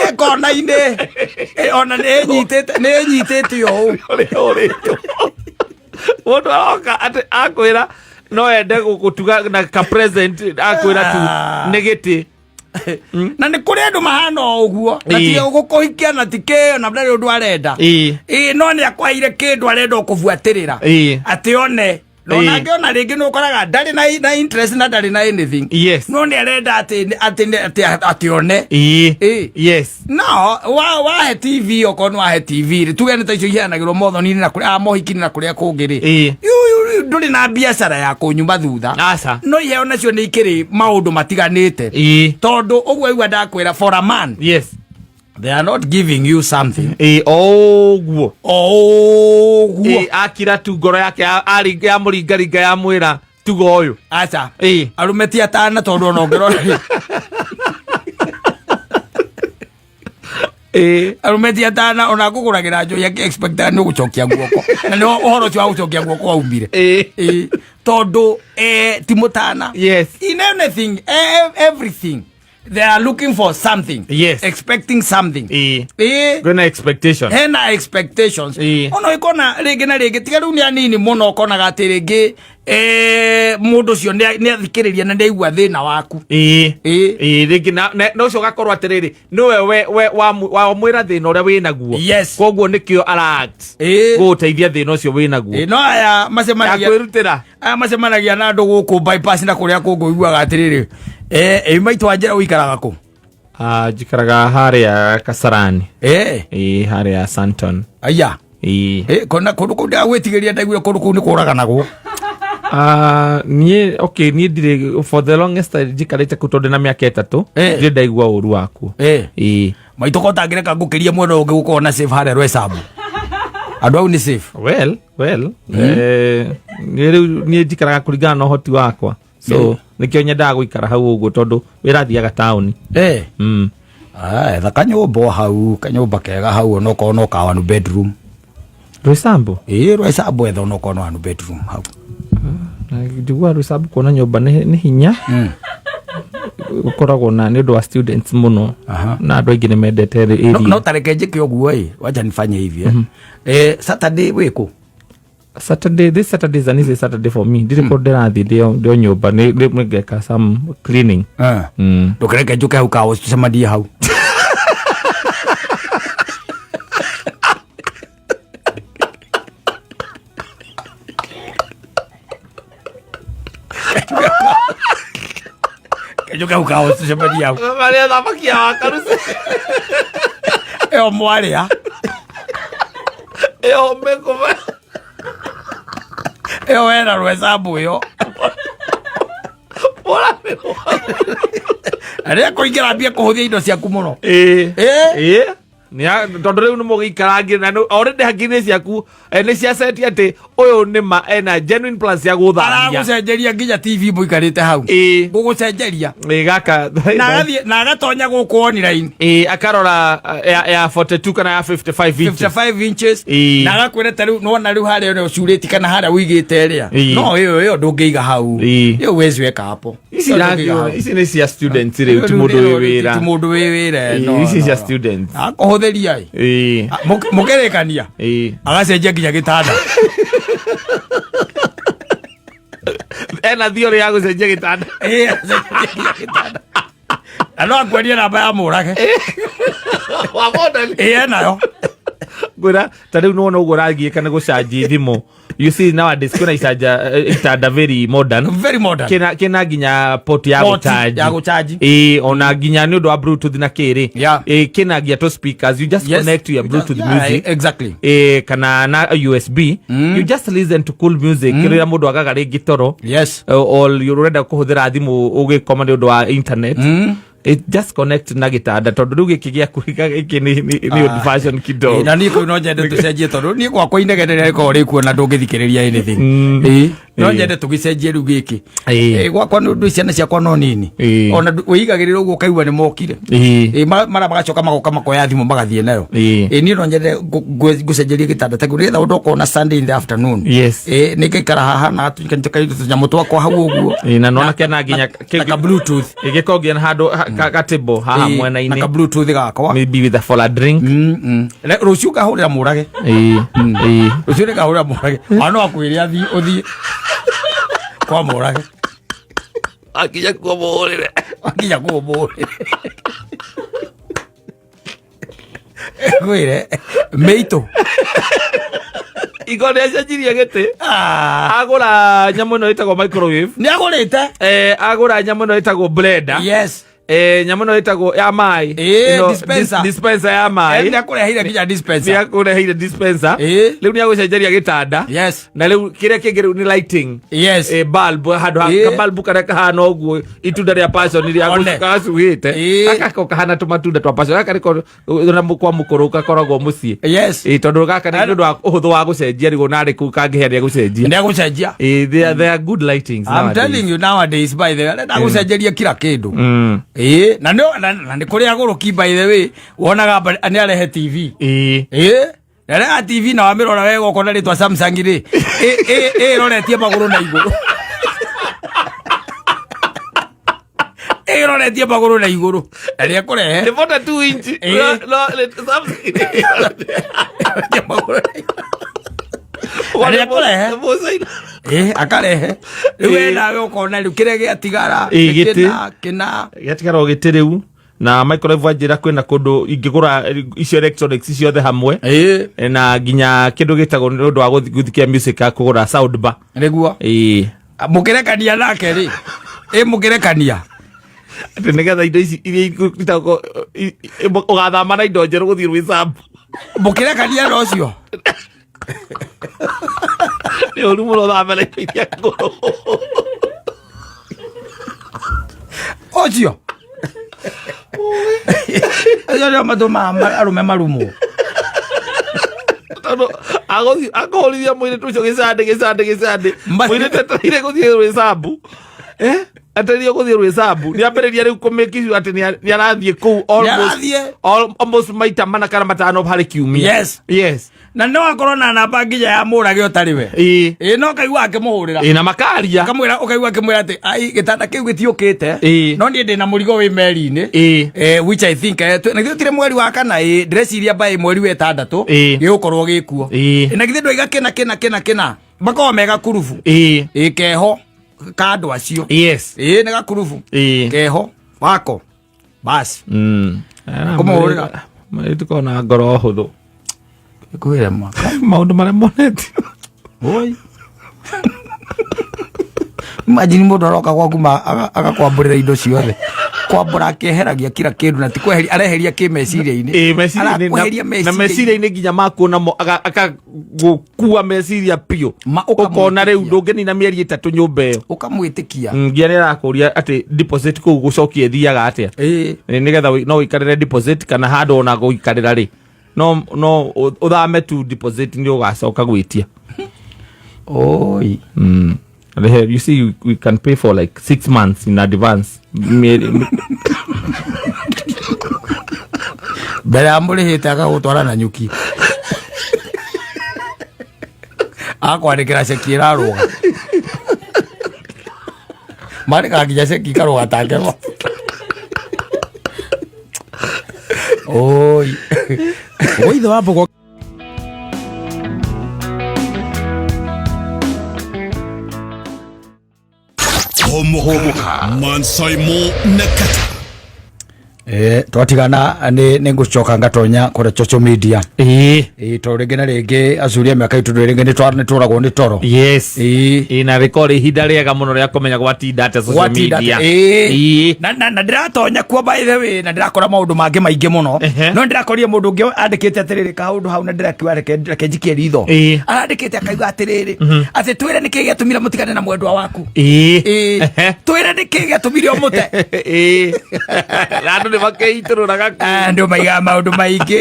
Ĩ kona-inĩ. Ĩ, ona nĩ ĩnyitĩte, nĩ ĩnyitĩte ũũ. Ũrĩa ũrĩtwo mũndũ aroka atĩ akwĩra no ende gũgũtuga na ka present, akwĩra tu nĩ gĩtĩ. Na nĩ kũrĩ andũ mahana o ũguo na ti gũkũhikia na ti kĩo na ndarĩ ũndũ arenda. Ĩĩ, no nĩ akwaire kĩndũ arenda ũkũbuatĩrĩra atĩ one na ona angĩona rĩngĩ nĩ ũkoraga ndarĩ na interest na ndarĩ na anything, no nĩ arenda atĩ atĩ atĩ atĩ one. No wahe TV, okorwo nĩ wahe TV rĩ, tuge nĩ ta icio iheanagĩrwo mothoni-inĩ na kũrĩa mohiki-inĩ na kũrĩa kũngĩ rĩ, ndũrĩ na biacara ya kũnyuma thutha. Aca. No iheo nacio nĩ ikĩrĩ maũndũ matiganĩte, tondũ ũguo igua ndakwĩra, for a man, they are not giving you something. Ĩĩ, o ũguo. O ũguo. Akira tu ngoro yake yamũringaringa yamwĩra tuga ũyũ. Aca. Arũme ti atana, tondũ ona ũngĩrora rĩ, arũme ti atana, ona ngũgũragĩra njohi akĩ-expectaga nĩ ũgũcokia guoko, na nĩ ũhoro ũcio wa gũcokia guoko waumire. Tondũ ti mũtana. In anything, everything, they are looking for something, expecting something. Kwĩna expectation. Hena expectations. Ona ikona rĩngĩ na rĩngĩ, tiga rĩu nĩ anini mũno, ũkonaga atĩ rĩngĩ mũndũ ũcio nĩ athikĩrĩria na nĩ aigua thĩna waku. Ĩĩ, rĩngĩ na ũcio ũgakorwo atĩrĩrĩ, nĩwe we wamwĩra thĩna ũrĩa wĩnaguo. Koguo nĩkĩo ara act gũgũteithia thĩna ũcio wĩnaguo. Ĩĩ, no aya ya macemanagia kwĩrutĩra. Aya macemanagia na andũ gũkũ bypass na kũrĩa kũngĩ, ũiguaga atĩrĩrĩ, ĩ maitũ wa njĩra, ũikaraga kũ? Ah, njikaraga harĩa Kasarani. Ĩĩ, harĩa Santon. Aya. Ĩĩ. Kona kũndũ kũu ndagwĩtigĩria, ndaiguire kũndũ kũu nĩ kũraganagwo. Ah, niĩ, okay, niĩ ndirĩ, for the longest time njikarĩte kũu tondũ na mĩaka 3, ndirĩ ndaigua ũru wakuo. Ĩĩ. Maitũ, ko tangĩreka ngũkĩria mwena ũngĩ gũkorwo na safe harĩa Rwesambu, andũ au nĩ safe. Well, niĩ rĩu niĩ njikaraga kũringana na ũhoti wakwa, so nĩkĩo nyendaga gũikara hau ũguo tondũ wĩra thiaga taũni. Ah, etha kanyũmba o hau, kanyũmba kega hau, onokorwo no ka one bedroom. Rwĩcambu? Ĩĩ, Rwesambu, etha onokorwo no one bedroom hau. Njiguaga Rwĩcambu kuona nyũmba nĩ hinya. Gũkoragwo na nĩ ũndũ wa students mũno na andũ aingĩ nĩ mendete No, area. no tareke njĩke ũguo ĩ, wacha nifanye hivi, Saturday wĩkũ? Saturday, this Saturday is an easy Saturday for me. Ndirĩ kũndũ ndĩrathiĩ, ndĩ o nyũmba, nĩ ngeka some cleaning. Ndũkereke njũke hau kawo tũcemanie hau. Njuke hau kawo tũcemanie hau. Marĩa thamaki ya wakaruci. Ĩyo mwarĩa. Ĩyo mĩkũme. Ĩyo wena Rwesambu ĩyo. Arĩa kũingĩra mbia kũhũthia indo ciaku mũno. Ĩĩ. Tondũ rĩu nĩ mũgĩikarangire na already hakiri-inĩ ciaku nĩ ciaceti atĩ ũyũ nĩ ma ena genuine plans cia gũthamia. Aragũcenjeria nginya TV mũikarĩte hau. Gũgũcenjeria. Ĩĩ, gaka. Na agathiĩ na agatonya gũkũ online. Ĩĩ, akarora ya 42 kana ya 55 inches. 55 inches. Na agakwĩra ta rĩu nĩwona rĩu harĩa ũrĩa ũcurĩti kana harĩa ũigĩte ĩrĩa. No ĩyo ndũngĩiga hau. Ĩyo huwezi weka hapo. Ici Ĩyo ndũngĩiga hau. Ici nĩ cia students rĩu, ti mũndũ wĩ wĩra. Ti mũndũ wĩ wĩra. No, Ici no, cia no. students. Akũhũthĩria ĩ. Ah, mũkĩrĩkania. Agacenjia nginya gĩtanda. Ena theory ya gũcenjia gĩtanda. Ĩĩ, agacenjia nginya gĩtanda. Na no akwendia namba ya mũrage. Wa modern. Ĩĩ, enayo. Ngwĩra ta rĩu nĩwona ũguo ũragiĩka nĩ gũcanji thimũ. You see, nowadays kwĩna icanja itanda very modern. Very modern. Kĩna nginya port ya Port gũchanji. ya gũchanji. Ĩĩ, ona nginya nĩ ũndũ wa Bluetooth na kĩrĩ. Ĩĩ, kĩna nginya tũ speakers, you just connect to your Bluetooth music. Ĩĩ, kana na USB. You just listen to cool music rĩrĩa mũndũ agaga rĩngĩ toro. Or ũrenda kũhũthĩra thimũ ũgĩkoma nĩ ũndũ wa internet. It just connect na gĩtanda, tondũ rĩu gĩkĩ gĩaku gĩkĩ nĩ old fashion kidogo. Na niĩ kũu no nyende tũcenjie, tondũ niĩ gwakwa inegene rĩrĩa rĩkoragwo rĩkuo na ndũngĩthikĩrĩria anything. Ĩĩ, no nyende tũgĩcenjie rĩu gĩkĩ. Ĩĩ, gwakwa nĩ ũndũ ciana ciakwa no nini. Ona wĩigagĩrĩra ũguo ũkaigua nĩ mokire. Ĩĩ, mara magacoka magoka makoya thimũ magathiĩ nayo. Ĩĩ, niĩ no nyende ngũcenjerie gĩtanda ta kĩu nĩgetha ũndũ ũkona Sunday in the afternoon. Ĩĩ, nĩ ngaikara haha na tũnyamũ twakwa hau ũguo. Ĩĩ, na nona kena nginya Na ka Bluetooth. Gĩkorwo nginya handũ gatĩbo haha Ĩĩ, na mwena-inĩ. Ka Bluetooth gakwa. Maybe with a for a drink. Rũciũ ngahũrĩra mũrage. Ĩĩ, ĩĩ. Rũciũ nĩngahũrĩra mũrage, ona no akwĩre athiĩ ũthiĩ kwa mũrage. Akinya kuo mũhũrĩre. Akinya kuo mũhũrĩre, ngwĩre mĩitũ. Igo nĩ acenjirie gĩtĩ. Ah, Agũra nyamũ ĩno ĩtagwo microwave. Nĩ agũrĩte. Agũra nyamũ ĩno ĩtagwo blender. Nyamũ ĩno ĩtagwo ya maĩ. Ĩĩ, dispenser. Dispenser ya maĩ. Nĩ akũreheire nginya Nĩ dispenser. akũreheire dispenser. Ĩĩ. Rĩu nĩ agũcenjeria gĩtanda. Na rĩu kĩrĩa kĩngĩ rĩu nĩ lighting. Bulb handũ Ĩĩ. ka bulb karĩa kahana ũguo itunda rĩa passion rĩa One. gacuhĩte. Ĩĩ. Gaka ko kahana tũmatunda twa passion, gaka nĩko na kwa mũkũrũ gakoragwo mũciĩ. Ĩĩ, tondũ gaka nĩ ũndũ wa ũhũthũ wa gũcenjia rĩu onarĩ kũu kangĩhĩa nĩ egũcenjia. Nĩ agũcenjia. Ĩĩ, they are good lightings I'm nowadays. telling you nowadays, by the way, arenda gũcenjeria kila kĩndũ. Ĩĩ, na nĩ kũrĩ agũrũki, by the way, wonaga nĩ arehe TV. Ĩĩ, areha TV na wamĩrora wega ũkona rĩtwa Samsung rĩ, ĩroretie magũrũ na igũrũ. Ĩroretie magũrũ na igũrũ. Na nĩ ekũrehe. Nĩ 42 inch. Ĩĩ. No, something. Ĩroretie magũrũ na igũrũ. Na nĩ ekũrehe. Mũcaina. Ĩĩ, akarehe. Rĩu we Ĩĩ. nawe ũkona rĩu kĩrĩa gĩatigara. Ĩĩ, gĩtĩ. Kĩna, kĩna. Gĩatigara o gĩtĩ rĩu na microwave, anjĩra kwĩna kũndũ ingĩgũra icio electronics ciothe hamwe. Na nginya kĩndũ gĩtagwo nĩ ũndũ wa gũthikia music, kũgũra sound bar. Nĩguo. Ĩĩ. Mũkĩrekania nake rĩ, ĩ mũkĩrekania. Atĩ nĩgetha indo ici iria itagwo ũgathama na indo njerũ gũthiĩ rwĩcambu. Mũkĩrekania na ũcio. Nĩ ũru mũno ũthame na indo iria ngũrũ. Ũcio acio nĩo matũmaga arũme marumwo. Tondũ agũthiĩ akũhũrithia mũirĩtu ũcio gĩcandĩ gĩcandĩ gĩcandĩ. Mũirĩtu etereire gũthiĩ rwĩcambu, etereire gũthiĩ rwĩcambu, nĩ ambĩrĩria rĩu kũmake sure atĩ nĩ arathiĩ kũu almost Nĩarathiĩ. Almost maita mana kana matano harĩ kiumia. Na no akorwo na namba nginya ya mũrage ũtarĩ we. Ĩĩ, no kaigua akĩmũhũrĩra. Ĩĩ, na makaria. Akamwĩra, ũkaigua akĩmwĩra atĩ ai gĩtanda kĩu gĩtiũkĩte. No niĩ ndĩna mũrigo wĩ meri-inĩ. Which I think na githĩ tũtirĩ mweri wa kana? Ĩĩ, ndĩreciria by mweri wa ĩtandatũ gĩgũkorwo gĩkuo. Na githĩ ndwaiga kĩna kĩna kĩna kĩna, makoragwo me gakurubu. Ĩĩ, keho ka andũ acio. Ĩĩ, nĩ gakurubu. Keho wako basi. Kũmũhũrĩra. Mũirĩtu kona ngoro hũthũ. Kwĩre mwaka. Maũndũ marĩa monetio. Oi. Imagine mũndũ aroka gwaku agakwambũrĩra indo ciothe, kwambũra akĩeheragia kila kĩndũ, na ti kweheria areheria kĩ meciria-inĩ. Ĩĩ, meciria-inĩ Arakweheria na meciria-inĩ nginya maku namo akagũkua meciria biũ. Ũkamwĩtĩkia. Ũkona rĩu ndũngĩnina mĩeri 3 nyũmba ĩyo. Ũkamwĩtĩkia. Nginya nĩ arakũria atĩ deposit kũu gũcokia ĩthiaga atĩa. Nĩgetha no ũikarĩre deposit kana handũ ona gũikarĩra rĩ, no ũthame tu, deposit nĩ ũgacoka gwĩtia. Oi. Rehe, you see, we can pay for like 6 months in advance. Mbere ya mũrĩhĩte agagũtwara na nyuki, akwandĩkĩra ceki ĩrarũga, mandĩkaga nginya ceki ikarũga ta ngemo. Oi. Ũithe wa mbogo. Homoka Mansaimo Nakata. Twatigana nĩ ngũcoka ngatonya kũrĩa social media. Tondũ rĩngĩ na rĩngĩ acuria mĩaka itũ rĩngĩ nĩ tũragwo nĩ toro. Yes. Na rĩkorwo ihinda rĩega mũno rĩa kũmenya gwatinda atĩa social Gwatinda media. atĩa? Na ndĩratonya kuo, by the way, na ndĩrakora maũndũ mangĩ maingĩ mũno. No ndĩrakorire mũndũ ũngĩ andĩkĩte atĩrĩrĩ, kaũndũ hau, na ndĩrakiuga reke njikie ritho. Arandĩkĩte akauga atĩrĩrĩ, atĩ twĩre nĩkĩ gĩatũmire mũtigane na mwendwa waku. Twĩre nĩkĩ gĩatũmire ũmũte. Na andũ nĩ makeitũrũraga kũu. Andũ maigaga maũndũ maingĩ.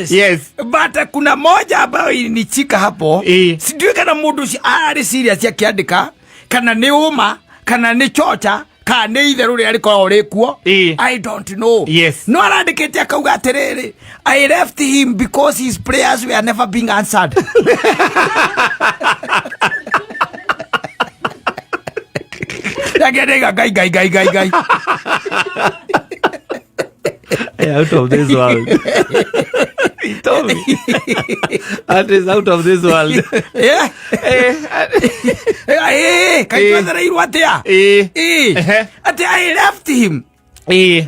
Yes. But kuna moja ambayo ilinichika hapo. Sijui kana mũndũ ũcio ararĩ serious akĩandĩka, kana nĩ ũma, kana nĩ chocha, kana nĩ itherũ rĩrĩa rĩkoragwo rĩkuo. I don't know. No arandĩkĩte akauga atĩrĩrĩ, "I left him because his prayers were never being answered." Ndangĩandĩka Ngai, Ngai, Ngai, Ngai, Ngai. Hey, out of this world. He told me. That is out of this world. Kaĩ twethereirwo atĩa? Atĩ I left him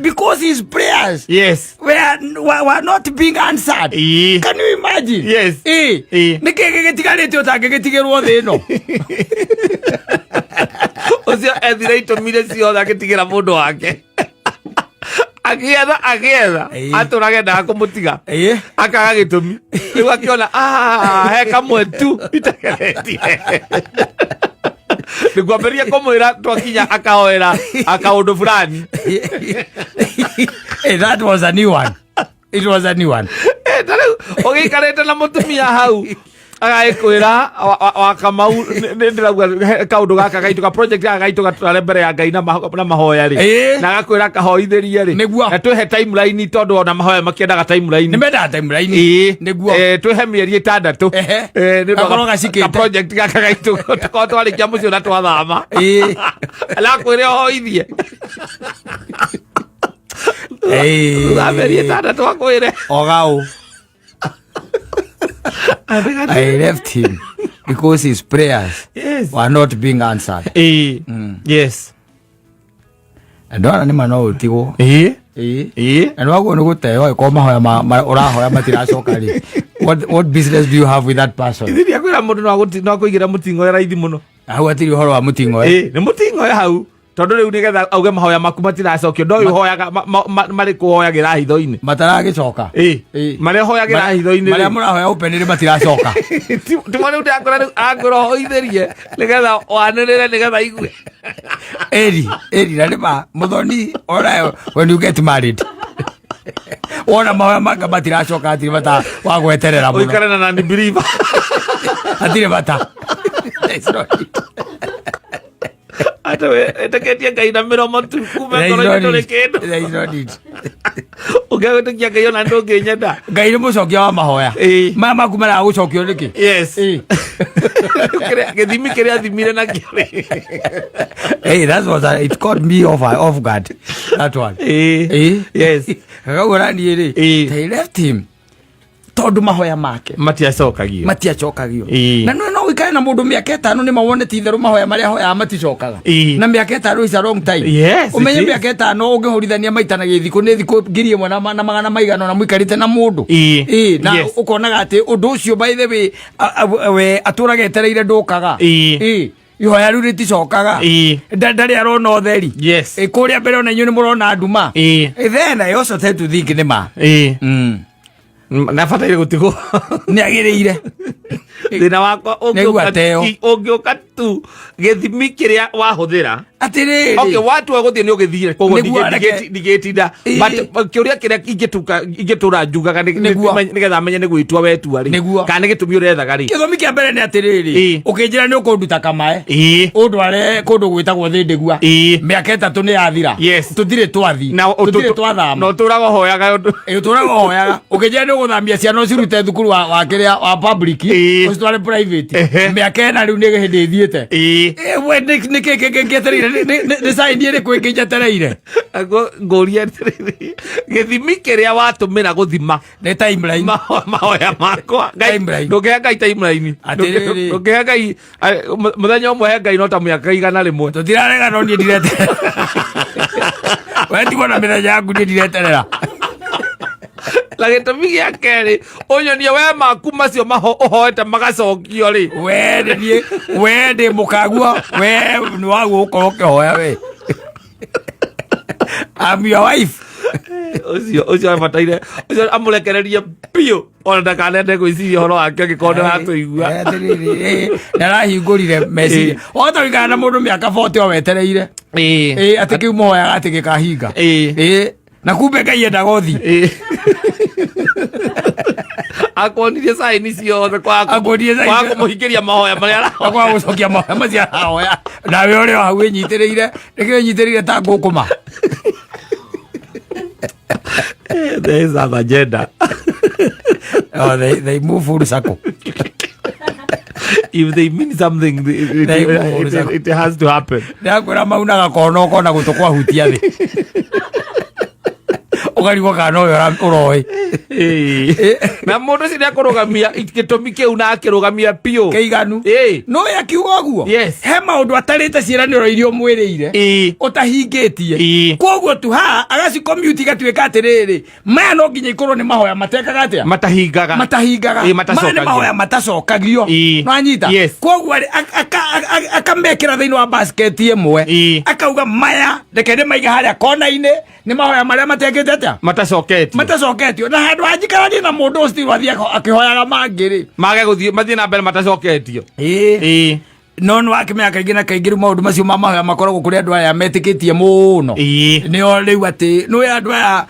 because his prayers were not being answered. Can you imagine? Yes. Nĩ kĩ gĩgĩtigarĩte ũtangĩgĩtigĩrwo thĩ ĩno? Ũcio ethire itũmire ciothe agĩtigĩra mũndũ wake. Agĩetha agĩetha atũrage ndaga kũmũtiga, akaga gĩtũmi. Rĩu akĩona, "Ah, he kamwe tu itageretie." Nĩngwambĩrĩria kũmwĩra twakinya akahoera akaũndũ fulani. Hey, that was a new one. It was a new one. Ta rĩu ũgĩikarĩte na mũtumia hau, agagĩkwĩra wa Kamau nĩ ndĩrauga he kaũndũ gaka gaitũ, ka project gaka gaitũ gatware mbere ya Ngai na mahoya rĩ, na agakwĩra kahoithĩrie rĩ. Na twĩhe timeline, tondũ ona mahoya makĩendaga timeline. Nĩ mendaga timeline. Nĩguo. Twĩhe mĩeri 6. Nĩ ũndũ wa Gakorwo gacikĩte. ka project gaka gaitũ tũkorwo twarĩkia mũciĩ na twathama. Arakwĩra ũhoithie thutha wa mĩeri 6 akwĩre. Ogau. I left him because his prayers were not being answered. Ndona nĩ ma no ũtigwo. Na nĩ waguo nĩ gũteo ĩkorwo mahoya ũrahoya matiracoka rĩ. What business do you have with that person? Ithiria kwĩra mũndũ no akũigĩra mũting'oe raithi mũno. Hau hatirĩ ũhoro wa mũting'oe. Nĩ mũting'oe hau, tondũ rĩu nĩgetha auge mahoya maku matiracokio, ndoĩ ũhoyaga marĩ kũhoyagĩra hitho-inĩ. Mataragĩcoka. Marĩa ũhoyagĩra hitho-inĩ Marĩa rĩ. mũrahoya open rĩ, matiracoka. Timo rĩu ndakora rĩu akwĩra ũhoithĩrie nĩgetha wanĩrĩre nĩgetha igue. Eri, eri na nĩma mũthoni ona when you get married. Wona mahoya manga matiracoka, hatirĩ bata wa gweterera mũno. Ũikare na nani believer. Hatirĩ bata. There's no need. Atĩ wĩtĩkĩtie Ngai na mĩromo tu, kuma There is no ngoro-inĩ ndũrĩ need. kĩndũ. There is no need. Ũngĩgwĩtĩkia Ngai ona ndũngĩnyenda. Ngai nĩ mũcokia wa mahoya. Maya maku maraga gũcokio nĩkĩ? Yes. Gĩthimi kĩrĩa thimire nakĩo rĩ. Hey, that was it caught me off guard. That one. Kagauga niĩ rĩ, they left him tondũ mahoya make matiacokagio. Matiacokagio. Na no ũikare na mũndũ mĩaka 5, nĩ mawone ti itherũ mahoya marĩa ahoyaga maticokaga. Na mĩaka 5 is a long time. Yes, it Ũmenye is. mĩaka 5 ũngĩhũrithania maita na gĩthikũ nĩ thikũ 1000 na magana maigana na mũikarĩte na mũndũ. Na ũkonaga atĩ ũndũ ũcio, by the way, we atũraga etereire ndũkaga. Ihoya rĩu rĩticokaga. Ndarĩ arona ũtheri. Kũrĩa mbere ona inyuĩ nĩ mũrona nduma. Then I also tend to think nĩ ma. Nabataire gũtigwo. Nĩ agĩrĩire. Thĩna wakwa Nĩaigua teo. Ũngĩũka tu gĩthimi kĩrĩa wahũthĩra. Atĩrĩrĩ. Okay, watua gũthiĩ nĩ ũgĩthire, koguo Nĩguo ndigĩtinda. But kĩũria kĩrĩa ingĩtuka ingĩtũra njugaga nĩgetha menye nĩ gwĩtua wetua rĩ, kana nĩ gĩtũmi ũrethaga rĩ. Gĩthomi kĩa mbere nĩ atĩrĩrĩ, ũkĩnjĩra nĩ ũkũnduta kamae, ũndware kũndũ gwĩtagwo thĩndĩgua, mĩaka 3 nĩ yathira. Tũtirĩ twathi, Na tũtirĩ twathama. Na ũtũraga ũhoyaga ũndũ. Ũtũraga ũhoyaga ũkĩnjĩra nĩ ũgũthamia ciana ũcirute thukuru wa kĩrĩa wa public, ũcitware private. Mĩaka 4 rĩu nĩ hĩndĩ ĩthiĩte. We nĩ kĩ kĩngĩ ngĩetereire? Nĩ sign ĩrĩkũ ĩngĩ njetereire? Naguo ngũria atĩrĩrĩ, gĩthimi kĩrĩa watũmĩra gũthima Nĩ timeline. Mahoya makwa. Timeline. Ndũngĩhe Ngai timeline. Atĩrĩrĩ. Ndũngĩhe Ngai mũthenya ũmwe, he Ngai no ta mĩaka 100. Tũtirarega, no niĩ ndirete. We tigwo na mĩthenya yaku, niĩ ndireterera. Na gĩtũmi gĩa kerĩ, ũnyonie we maku macio maho ũhoete magacokio rĩ. We nĩ niĩ, we ndĩ mũkaguo, we nĩ waguo gũkorwo ũkĩhoya we. I'm your wife. Ũcio abataire ũcio amũrekererie biũ, ona ndakanende gwĩciria ũhoro wake angĩkorwo ndĩratũigua. Atĩrĩrĩ, nĩarahingũrire meciria. Wahota gũikara na mũndũ mĩaka 40 o wetereire. Atĩ kĩu mũhoyaga atĩ gĩkahinga. Na kumbe Ngai endaga ũthiĩ. Akuonirie saini ciothe kwa Akuonirie sign kwa kũmũhingĩria mahoya marĩa arahoya. Akwa gũcokia mahoya macio arahoya. Nawe ũrĩ o hau wĩnyitĩrĩire, nĩkĩo wĩnyitĩrĩire ta ngũkũma. There is an agenda. Oh, they move full circle. If they mean something, They move full circle. it has to happen. Ndakwĩra maunaga kona ũkona gũtũ kwahutia thĩ. Ũkarigwo kana nowe ũroĩ. Na mũndũ ũcio nĩakũrũgamia gĩtũmi kĩu na akĩrũgamia biũ. Kĩiganu. Nowe akiuga ũguo. He maũndũ atarĩte ciĩranĩro iria ũmwĩrĩire. Ũtahingĩtie. Koguo tu haha agacicommute igatuĩka atĩrĩrĩ, maya no nginya ikorwo nĩ mahoya matekaga atĩa? Matahingaga. Matahingaga. Ĩĩ, Maya nĩ matacokagio. mahoya matacokagio. Nwanyita? Yes. Koguo rĩ, akamekĩra thĩinĩ wa basket ĩmwe. Akauga maya reke ndĩmaige harĩa kona-inĩ, nĩ mahoya marĩa matekĩte atĩa? Matacoketio. Matacoketio. Na handũ hanjikaranie na mũndũ ũcio athiĩ akĩhoyaga mangĩ rĩ. Mage gũthiĩ mathiĩ na mbere matacoketio. No nĩ wakĩmenya kaingĩ na kaingĩ rĩu maũndũ macio ma mahoya makoragwo kũrĩ andũ aya metĩkĩtie mũno. Nĩo rĩu atĩ nĩwe andũ aya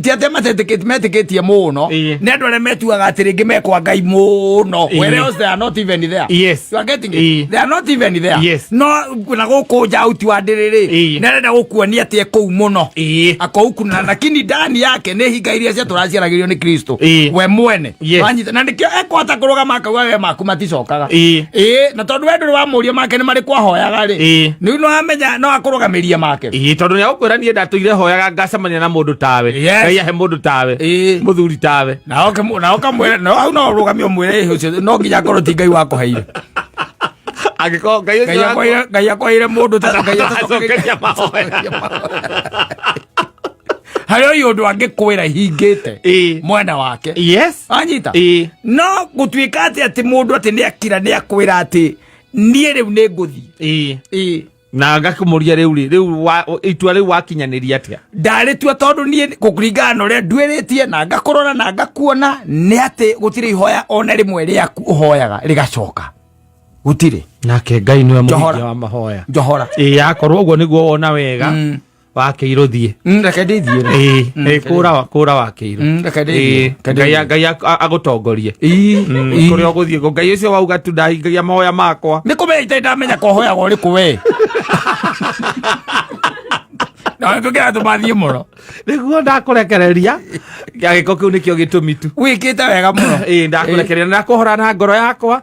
ti atĩ matetĩkĩtie, metĩkĩtie mũno. Nĩ andũ arĩa metuaga atĩ rĩngĩ mekwa Ngai mũno. Whereas they are not even there. You are getting it? They are not even there. No na gũkũ nja auti wa ndĩrĩrĩ. Nĩ arenda gũkuonia atĩ e kũu mũno. Ako huku na lakini ndani yake nĩ hinga iria ciatũraciaragĩrio nĩ Kristo. We mwene. Wanyita na nĩkĩo ekũhota kũrũgama akauga we maku maticokaga. Na tondũ we ndũrĩ wamũria make nĩ marĩkũ ahoyaga rĩ. Nĩ no amenya no akũrũgamĩrie make. Tondũ nĩ agũkwĩra niĩ ndatũire hoyaga ngacemania na mũndũ tawe. Ngai ahe mũndũ tawe. Mũthuri tawe. Na oke na okamwĩra, na hau no ũrũgamie ũmwĩre, ũcio no nginya akorwo ti Ngai wakũheire. Angĩkorwo Ngai ũcio Ngai akwaire, Ngai akwaire mũndũ ta Ngai Acokeria mahoya. Harĩ ũyũ ũndũ angĩkwĩra hingĩte mwena wake. Wanyita? No gũtuĩka atĩ mũndũ atĩ nĩ akira nĩ akwĩra atĩ niĩ rĩu nĩ ngũthiĩ. Na ngakĩmũria rĩu rĩ, rĩu itua rĩu wakinyanĩria atĩa? Ndarĩtua tondũ niĩ gũkũringana na ũrĩa nduĩrĩtie na ngakũrora na ngakuona nĩ atĩ gũtirĩ ihoya ona rĩmwe rĩaku ũhoyaga rĩgacoka. Gũtirĩ. Nake Ngai nĩwe Njohora. mũhingia wa mahoya. Njohora. Akorwo ũguo nĩguo wona wega, wakĩirwo thiĩ. Reke ndĩthiĩre. Kũra wakĩirwo. Reke ndĩthiĩre. Reke ndĩthiĩre. Ngai agũtongorie. Kũrĩa ũgũthiĩ, Ngai ũcio wauga tu ndahingagia mahoya makwa. Nĩ kũmenya itarĩ ndamenya kũhoyaga ũrĩkũ we. Na tũkĩra tũmathiĩ mũno. Nĩguo ndakũrekereria. Gĩko kĩu nĩkĩo gĩtũmi tu. Wĩkĩte wega mũno. Ndakũrekereria na ndakũhora na ngoro yakwa.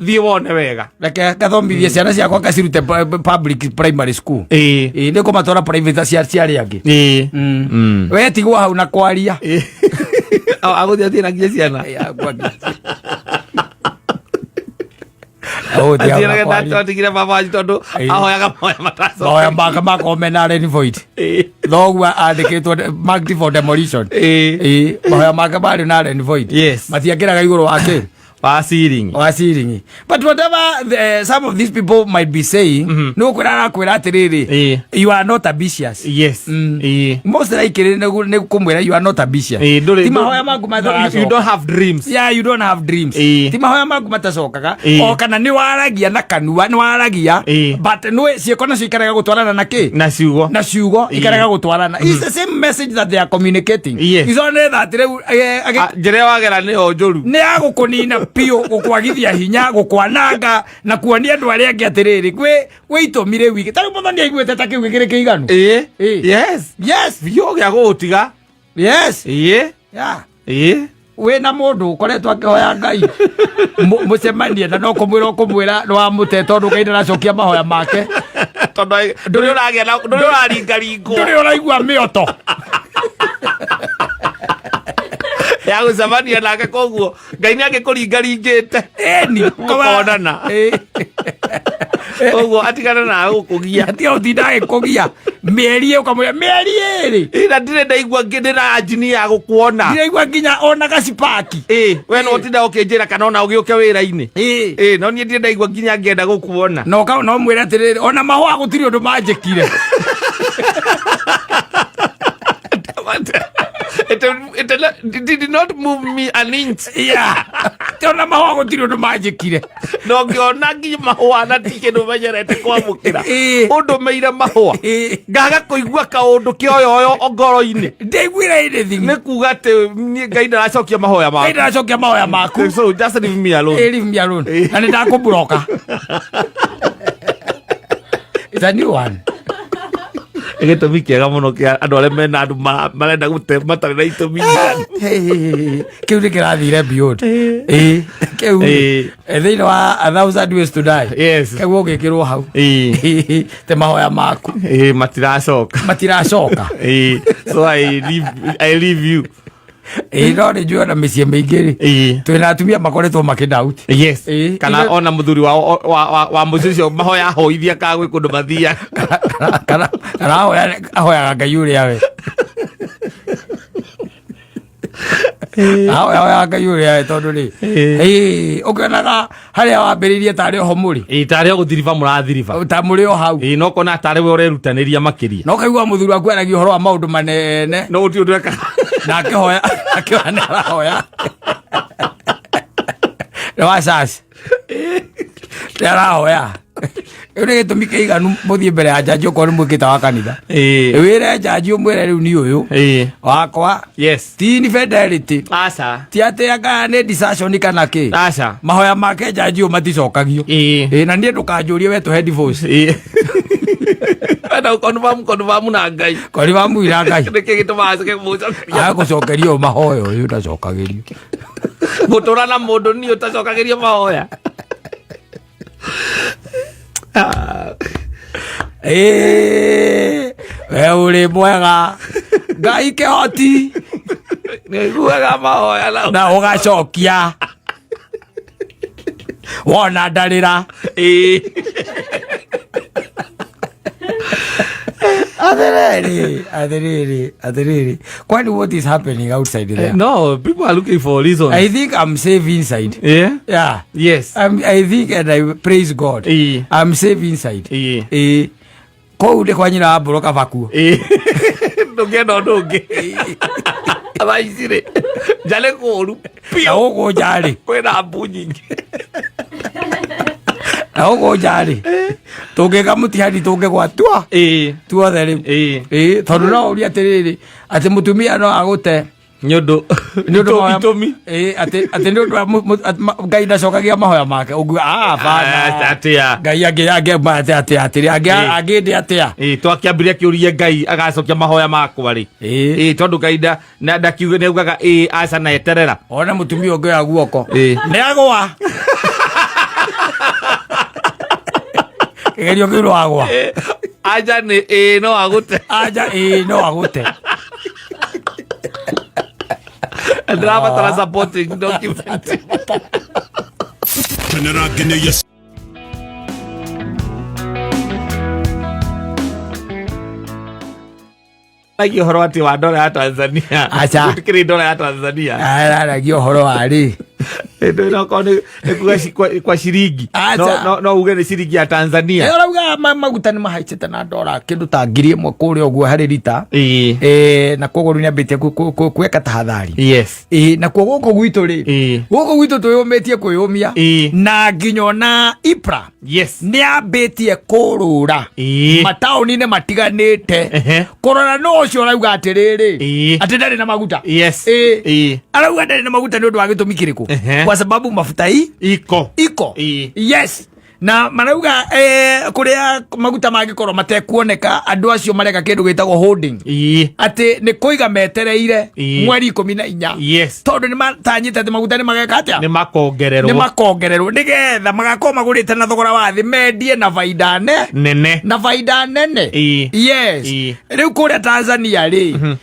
Thiĩ wone wega. Reke ngathomithie ciana ciakwa ngacirute public primary school. Nĩ kũmatwara private cia arĩa angĩ. We tigwo hau na kwaria. Agũthiĩ athiĩ na nginya ciana. Agũthiĩ hau na Atiĩraga kwaria. ndatigire baba wanyu tondũ ahoyaga mahoya matacoka. Mahoya make makorwo mena null and void. Thoguo andĩkĩtwo marked for demolition. Mahoya make marĩ na null and void. Matiangĩraga igũrũ wa kĩ? Wa ceiling. Wa ceiling. But whatever some of these people might be saying, nĩ gũkwĩra arakwĩra atĩrĩrĩ, you are not ambitious. Most likely nĩ kũmwĩra you are not ambitious. Ti mahoya maku You don't have dreams. Yeah, you don't have dreams. Ti mahoya maku matacokaga. O kana nĩ waragia na kanua, nĩ waragia, but nĩ ciĩko nacio ikarega gũtwarana na kĩ? Na ciugo. Na ciugo ikarega gũtwarana. It's the same message that they are communicating. It's only that rĩu, Njĩra ĩyo wagera nĩyo njũru. Nĩ ya gũkũnina biũ, gũkwagithia hinya, gũkwananga na kuonia andũ arĩa angĩ atĩrĩrĩ, gwĩ itũmi rĩu igĩ. Ta rĩu Mũthoni aiguĩte ta kĩu gĩkĩrĩ kĩiganu. Yes. Biũ gĩa gũgũtiga. Wĩna mũndũ ũkoretwo akĩhoya Ngai. Mũcemanie na no kũmwĩra ũkũmwĩra nĩ wamũte tondũ Ngai ndaracokia mahoya make. Tondũ ndũrĩ ũragĩa na, ndũrĩ ũraringaringwo. Ndũrĩ ũraigua mĩoto. Ya gũcemania nake koguo Ngai nĩ angĩkũringaringĩte. Ĩni, Mũkonana. Ũguo atigane na gũkũgia. Atiga gũtinda agĩkũgia mĩeri ũkamwĩra mĩeri ĩrĩ. Ĩ, na ndirĩ ndaigua ndĩ na anjini ya gũkuona. Ndiraigua nginya ona gacipaki. Ĩ, we no ũtinda ũkĩnjĩra kana ona ũgĩũke wĩra-inĩ. Ĩ. Ĩ, no niĩ ndirĩ ndaigua nginya ngĩenda gũkuona. No ka no mwĩre atĩrĩrĩ ona mahũa gũtirĩ ũndũ manjĩkire. It did not move me an inch. Yeah. Ti ona mahũa gũtirĩ ũndũ manjĩkire. No ngĩona nginya mahũa na ti kĩndũ menyerete kwamũkĩra. Ĩ. Ũndũmĩire mahũa. Ĩ. Ngaga kũigua kaũndũ kĩoyoyo ngoro-inĩ. Ndaiguire anything. Nĩ kuga atĩ niĩ Ngai ndaracokia mahoya Ngai maku. ndaracokia mahoya maku. So just leave me alone. Ĩ, leave me alone. Na nĩ ndakũburoka. It's a new one. Gĩtũmi kĩega mũno kĩa andũ arĩa mena andũ marenda gũte matarĩ na itũmi njiganu. Kĩu nĩ kĩrathire beyond. Ĩ, kĩu Ĩ. Thĩinĩ wa A Thousand Ways to Die. Yes. Kĩu ũgĩkĩrwo hau. Ĩ. Te mahoya maku Ĩ, matiracoka. matiracoka. Ĩ, so I leave you. Ĩ, no nĩ njũĩ ona mĩciĩ mĩingĩ rĩ Ĩ. twĩna atumia makoretwo makĩdoubt. Yes. Ĩ. Kana ona mũthuri wa mũciĩ ũcio mahoya ahoithia kana gwĩ kũndũ mathiaga. Kana ahoyaga Ngai ũrĩa we. Ahoyaga Ngai ũrĩa we tondũ rĩ ĩ, ũkĩonaga harĩa wambĩrĩirie tarĩ oho mũrĩ. Ĩ, tarĩ o gũthiriba mũrathiriba. Ta mũrĩ o hau. Ĩ, no kona tarĩ we ũrerutanĩria makĩria. No kaigua mũthuri waku aragia ũhoro wa maũndũ manene. No gũtirĩ ũndũ ekaga. Na akĩhoya, akĩhoya nĩ arahoya. Nĩ wa caci. Nĩ arahoya. Rĩu nĩ gĩtũmi kĩiganu mũthiĩ mbere ya njanji okorwo nĩ mwĩkĩte wa kanitha. Ĩ. Wĩre njanji ũmwĩre rĩu ni ũyũ. Ĩ. Wakwa. Yes. Ti infidelity. Aca. Ti atĩ anga nĩ desertion kana kĩ. Aca. Mahoya make njanji ũyũ maticokagio. Ĩ. Ĩ, na niĩ ndũkanjũrie we tũhe divorce. Ĩ. Wenda confirm, confirm na Ngai. Confirm na Ngai. Nĩkĩ gĩtũmaga acoke gũcokeria? Agũcokeria ũyũ mahoya ũyũ ndacokagĩrio. Gũtũra na mũndũ niĩ ũtacokagĩrio mahoya. Ĩ, we ũrĩ mwega Ngai kĩhoti. Nĩiguaga mahoya na na ũgacokia. Wona ndarĩra. Ĩ. Atĩrĩrĩ, atĩrĩrĩ, atĩrĩrĩ. Kwani what is happening outside there? No, people are looking for reasons. I think I'm safe inside. Yeah? Yeah. Yes. I think and I praise God. Ĩ. I'm safe inside. Ĩ. Ĩ. Kũu ndĩ kwa nyina wa mbũrũ kaba kuo. Ĩ. Ndũngĩenda ũndũ ũngĩ. Thaa ici rĩ, nja nĩ kũũru. Na gũkũ nja rĩ. Kwĩna mbu nyingĩ. Na gũkũ nja rĩ. Tũngĩka mũtihani tũngĩgwatua. Ĩ. Tuothe rĩu. Ĩ. Ĩ, tondũ no ũrie atĩrĩrĩ, atĩ mũtumia no agũte. Nĩ ũndũ Nĩ ũndũ mahoya- itũmi. Ĩ, atĩ nĩ ũndũ wa Ngai ndacokagia mahoya make. Ũngiuga, bana. Atĩa. Ngai angĩ atĩa, atĩrĩ, Ĩ. angĩndĩ atĩa. Ĩ, twakĩambirie kĩũrie Ngai agacokia mahoya makwa rĩ. Ĩ. Ĩ, tondũ Ngai ndakiuga nĩaugaga ĩ, aca na eterera. Ona mũtumia ũngĩoya guoko. Ĩ. Nĩ agũa. Kĩgerio kĩu no agũa. Ĩ, aca nĩ ĩ, no agũte. Aca ĩ, no agũte. Ndĩrabatara supporting document. Kenera nginyagia Aragia ũhoro atĩ wa dola ya Tanzania. Aca. Gũtikĩrĩ dola ya Tanzania. Araragia ũhoro wa rĩ. Ĩndũ ĩno okorwo nĩ kuga kwa ciringi. Aca. No uge nĩ ciringi ya Tanzania. Ĩ, ũrauga maguta nĩ mahaicĩte na dola kĩndũ ta ngiri ĩmwe kũrĩa ũguo harĩ rita. Ĩ. Na koguo rĩu nĩambĩtie gwĩka tahadhari. Yes. Ĩ, nakuo gũkũ gwitũ rĩ. Ĩ. Gũkũ gwitũ twĩyũmĩtie kwĩyũmia. Ĩ. Na nginya ona IPRA. Yes. Nĩambĩtie kũrũra. Ĩ. Mataũni-inĩ matiganĩte. Ehe. Kũrora no ũcio ũrauga atĩrĩrĩ. Ĩ. Atĩ ndarĩ na maguta. Yes. Ĩ. Ĩ. Arauga ndarĩ na maguta nĩ ũndũ wa gĩtũmi kĩrĩkũ? Ehe. Kwa sababu mafuta hii Iko. iko. Ĩ. Yes. Na marauga kũrĩa maguta mangĩkorwo matekuoneka andũ acio mareka kĩndũ gĩtagwo holding. Ĩ. Atĩ nĩ kũiga metereire Ĩ. mweri 14. Yes. Tondũ nĩ matanyĩte atĩ maguta nĩ mageka atĩa? Nĩ makongererwo. Nĩ makongererwo nĩgetha magakorwo magũrĩte na thogora wa thĩ mendie na baida nene. Na baida nene. Ĩ. Yes. Ĩ. Rĩu kũrĩa Tanzania rĩ,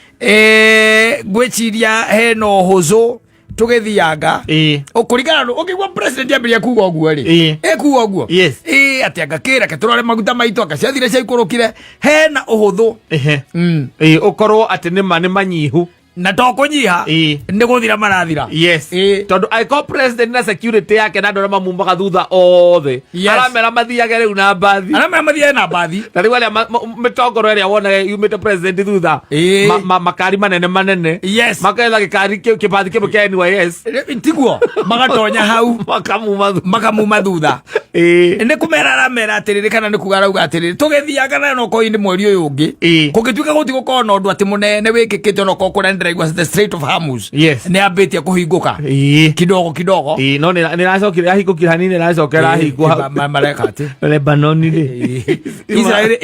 ngwĩciria hena ũhũthũ Tũgĩthianga ũkũringana ũkĩigua president ambĩrĩria kuga ũguo rĩ, ekuga ũguo. Ĩ atĩ anga kĩreke tũrore maguta maitũ, anga ciathire ciaikũrũkire hena ũhũthũ. Ĩĩ, ũkorwo atĩ nĩ ma nĩ manyihu. Na to kũnyiha, nĩ gũthira marathira. Tondũ angĩkorwo president na security yake na andũ arĩa mamumaga thutha othe aramera mathiage rĩu na mbathi. Arĩa mera mathiage na mbathi. Na rĩu arĩa mĩtongoro ĩrĩa wonaga yumĩte president thutha, makari manene manene, maketha gĩkari kĩbathi kĩmwe kĩa NYS. Tiguo magatonya hau. Makamuma thutha. Makamuma thutha. Nĩ kũmera aramera atĩrĩrĩ, kana nĩ kuga arauga atĩrĩrĩ, tũgĩthiaga na no koini mweri ũyũ ũngĩ, kũngĩtuĩka gũtigũkorwo na ũndũ atĩ mũnene wĩkĩkĩte, onokorwo kũrĩa nĩndĩraigua the Strait of Hormuz nĩ ambĩtie kũhingũka kidogo kidogo. Ĩĩ, no nĩ ĩracokire yahingũkire hanini, ĩracoka ĩrahingwo hau. Mareka atĩ Lebanon rĩ. Israel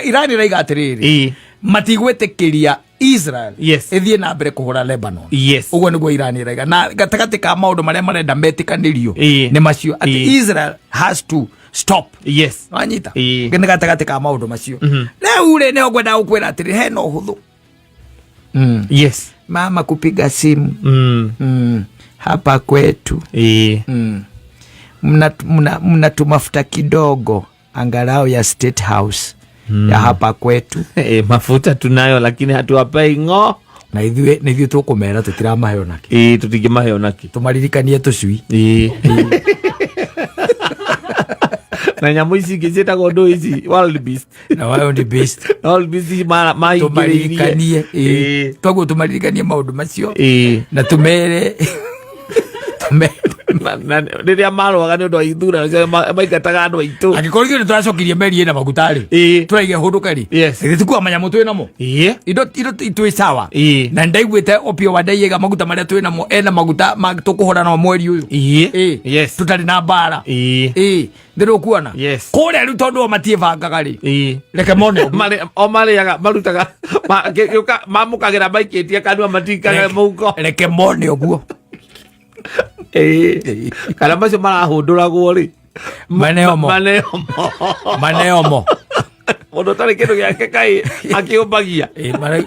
Iran ĩraiga atĩrĩrĩ, matigwĩtĩkĩria Israel ĩthiĩ na mbere kũhũra Lebanon. Ũguo nĩguo Iran ĩraiga, na gatagatĩ ka maũndũ marĩa marenda metĩkanĩrio nĩ macio atĩ Israel has to stop. Wanyita? Nĩ gatagatĩ ka maũndũ macio. Rĩu rĩ, nĩho ngwendaga gũkwĩra atĩrĩ, hena ũhũthũ. Mama kupiga simu, hapa kwetu, mna tumafuta kidogo angalau ya State House ya hapa kwetu? Mafuta tunayo, lakini hatuwapei ng'o. Na ithuĩ tũkũmera tũtiramahe onake. Ĩĩ, tũtingĩmahe onakĩ. Tũmaririkanie tũcui. Na nyamũ ici ingĩ ciĩtagwo ndũ ici, wild beast. Na wild beast. Wild beast ici mahingĩrĩirie. Tũmaririkanie, ĩĩ. Toguo tũmaririkanie maũndũ macio na tũmere. Na rĩrĩa marũaga nĩ ũndũ wa ithurano cio maingataga andũ aitũ. Angĩkorwo ithuĩ nĩ tũracokirie meri ĩna maguta rĩ, tũraiga hũndũka rĩ, githĩ tikuwa manyamũ twĩ namo? Indo twĩ sawa. Na ndaiguĩte Opiyo Wandayi maguta marĩa twĩ namo, ena maguta ma tũkũhũra namo mweri ũyũ. Tũtarĩ na mbara. Ĩĩ, ndĩrũkuona. Kũrĩa rĩu tondũ o matiĩbangaga rĩ, reke mone ũguo. O marĩaga marutaga gĩũka mamũkagĩra maikĩtie kanua, matikaga mũhuko. Reke mone ũguo. Kana macio marahũndũragwo rĩ? Maneomo. Maneomo. Maneomo. Mũndũ ũtarĩ kĩndũ gĩake kaĩ akĩũmbagia.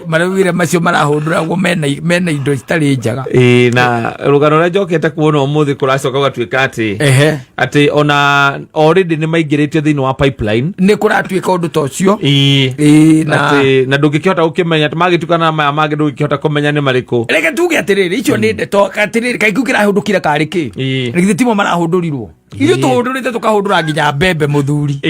Maraugire macio marahũndũragwo mena indo citarĩ njega. Ĩĩ, na rũgano rũrĩa njokete kuona ũmũthĩ kũracoka gũgatuĩka atĩ atĩ ona already nĩ maingĩrĩtio thĩinĩ wa pipeline. Nĩ kũratuĩka ũndũ ta ũcio. Ĩĩ, na atĩ na ndũngĩkĩhota gũkĩmenya atĩ magĩtukana na maya mangĩ, ndũngĩkĩhota kũmenya nĩ marĩkũ. Reke tuge atĩrĩrĩ, icio nĩ ndeto atĩrĩrĩ, kaĩ kĩu kĩrahũndũkire karĩ kĩ? Githĩ timo marahũndũrirwo? Ithuĩ tũhũndũrĩte tũkahũndũra nginya mbembe, mũthuri.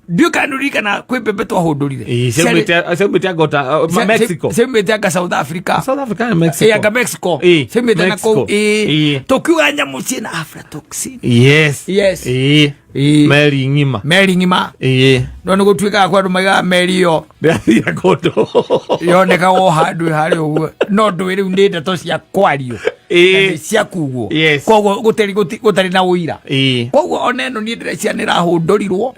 Ndiũĩ kana nĩũririkana kwĩ mbembe twahũndũrire. Ciaumĩte angota Mexico. Ciaumĩte anga South Africa. South Africa na Mexico. Ĩ, anga Mexico. Ciaumĩte na kũu. Mexico. Tũkiuga nyamũ ciĩna aflatoxin. Meri ng'ima. Meri ng'ima. No nĩ gũtuĩkaga kwa andũ maigaga meri ĩyo Ndĩrathire kũndũ. Yonekaga o handũ harĩ ũguo, no ndũĩ rĩu nĩ ndeto cia kwario na nĩ cia kugwo. Koguo gũtarĩ na ũira. Koguo ona ĩno niĩ ndĩrecia nĩ ĩrahũndũrirwo.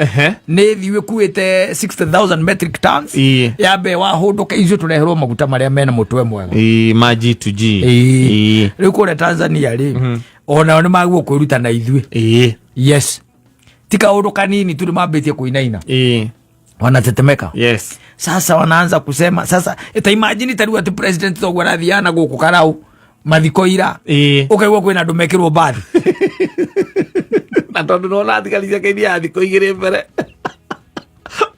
Nĩ thiũ ĩkuĩte 60,000 metric tons. Ya mbere wahũndũka, ithuĩ tũreherwo maguta marĩa mena mũtwe mwega. Ĩĩ, ma G2G. Rĩu kũrĩa Tanzania rĩ, onao nĩ magwo kwĩruta na ithuĩ. Yes, ti kaũndũ kanini tu, nĩ mambĩtie kũinaina, wanatetemeka. Sasa wanaanza kusema sasa, ta imagine ta rĩu atĩ president toguo arathiana gũkũ karau mathiko ira, ũkaigua kwĩna andũ mekĩrwo mbathi. Na tondũ nona thigari ciake ithiaga thikũ 2 mbere,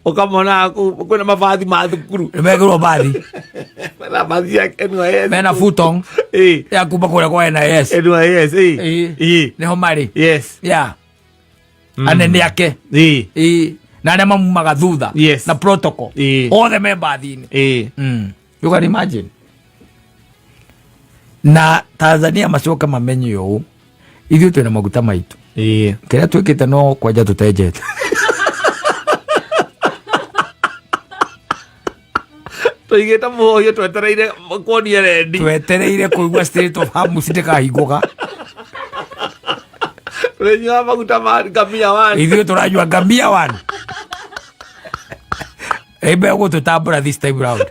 ũkamona kũu kwĩna mabathi ma thukuru. Nĩ mekĩrwo mbathi. Mena bathi cia NYS. Mena futong ya kuma kũrĩa kwa NIS. NYS. Nĩho marĩ. Ya anene ake na arĩa mamumaga thutha na protocol, othe me mbathi-inĩ. You can imagine. Na Tanzania macoke mamenye ũũ, ithuĩ twĩna maguta maitũ. Kĩrĩa twĩkĩte no kwenja tũtenjete. Tũigĩte mũhohio twetereire kuonia rendi. Twetereire kũigua Strait of Hormuz ndĩkahingũka. Tũrĩnyuaga maguta ma ngamia wani. Ithuĩ tũranyua ngamia one ĩmbe gũtũtambũra this time round.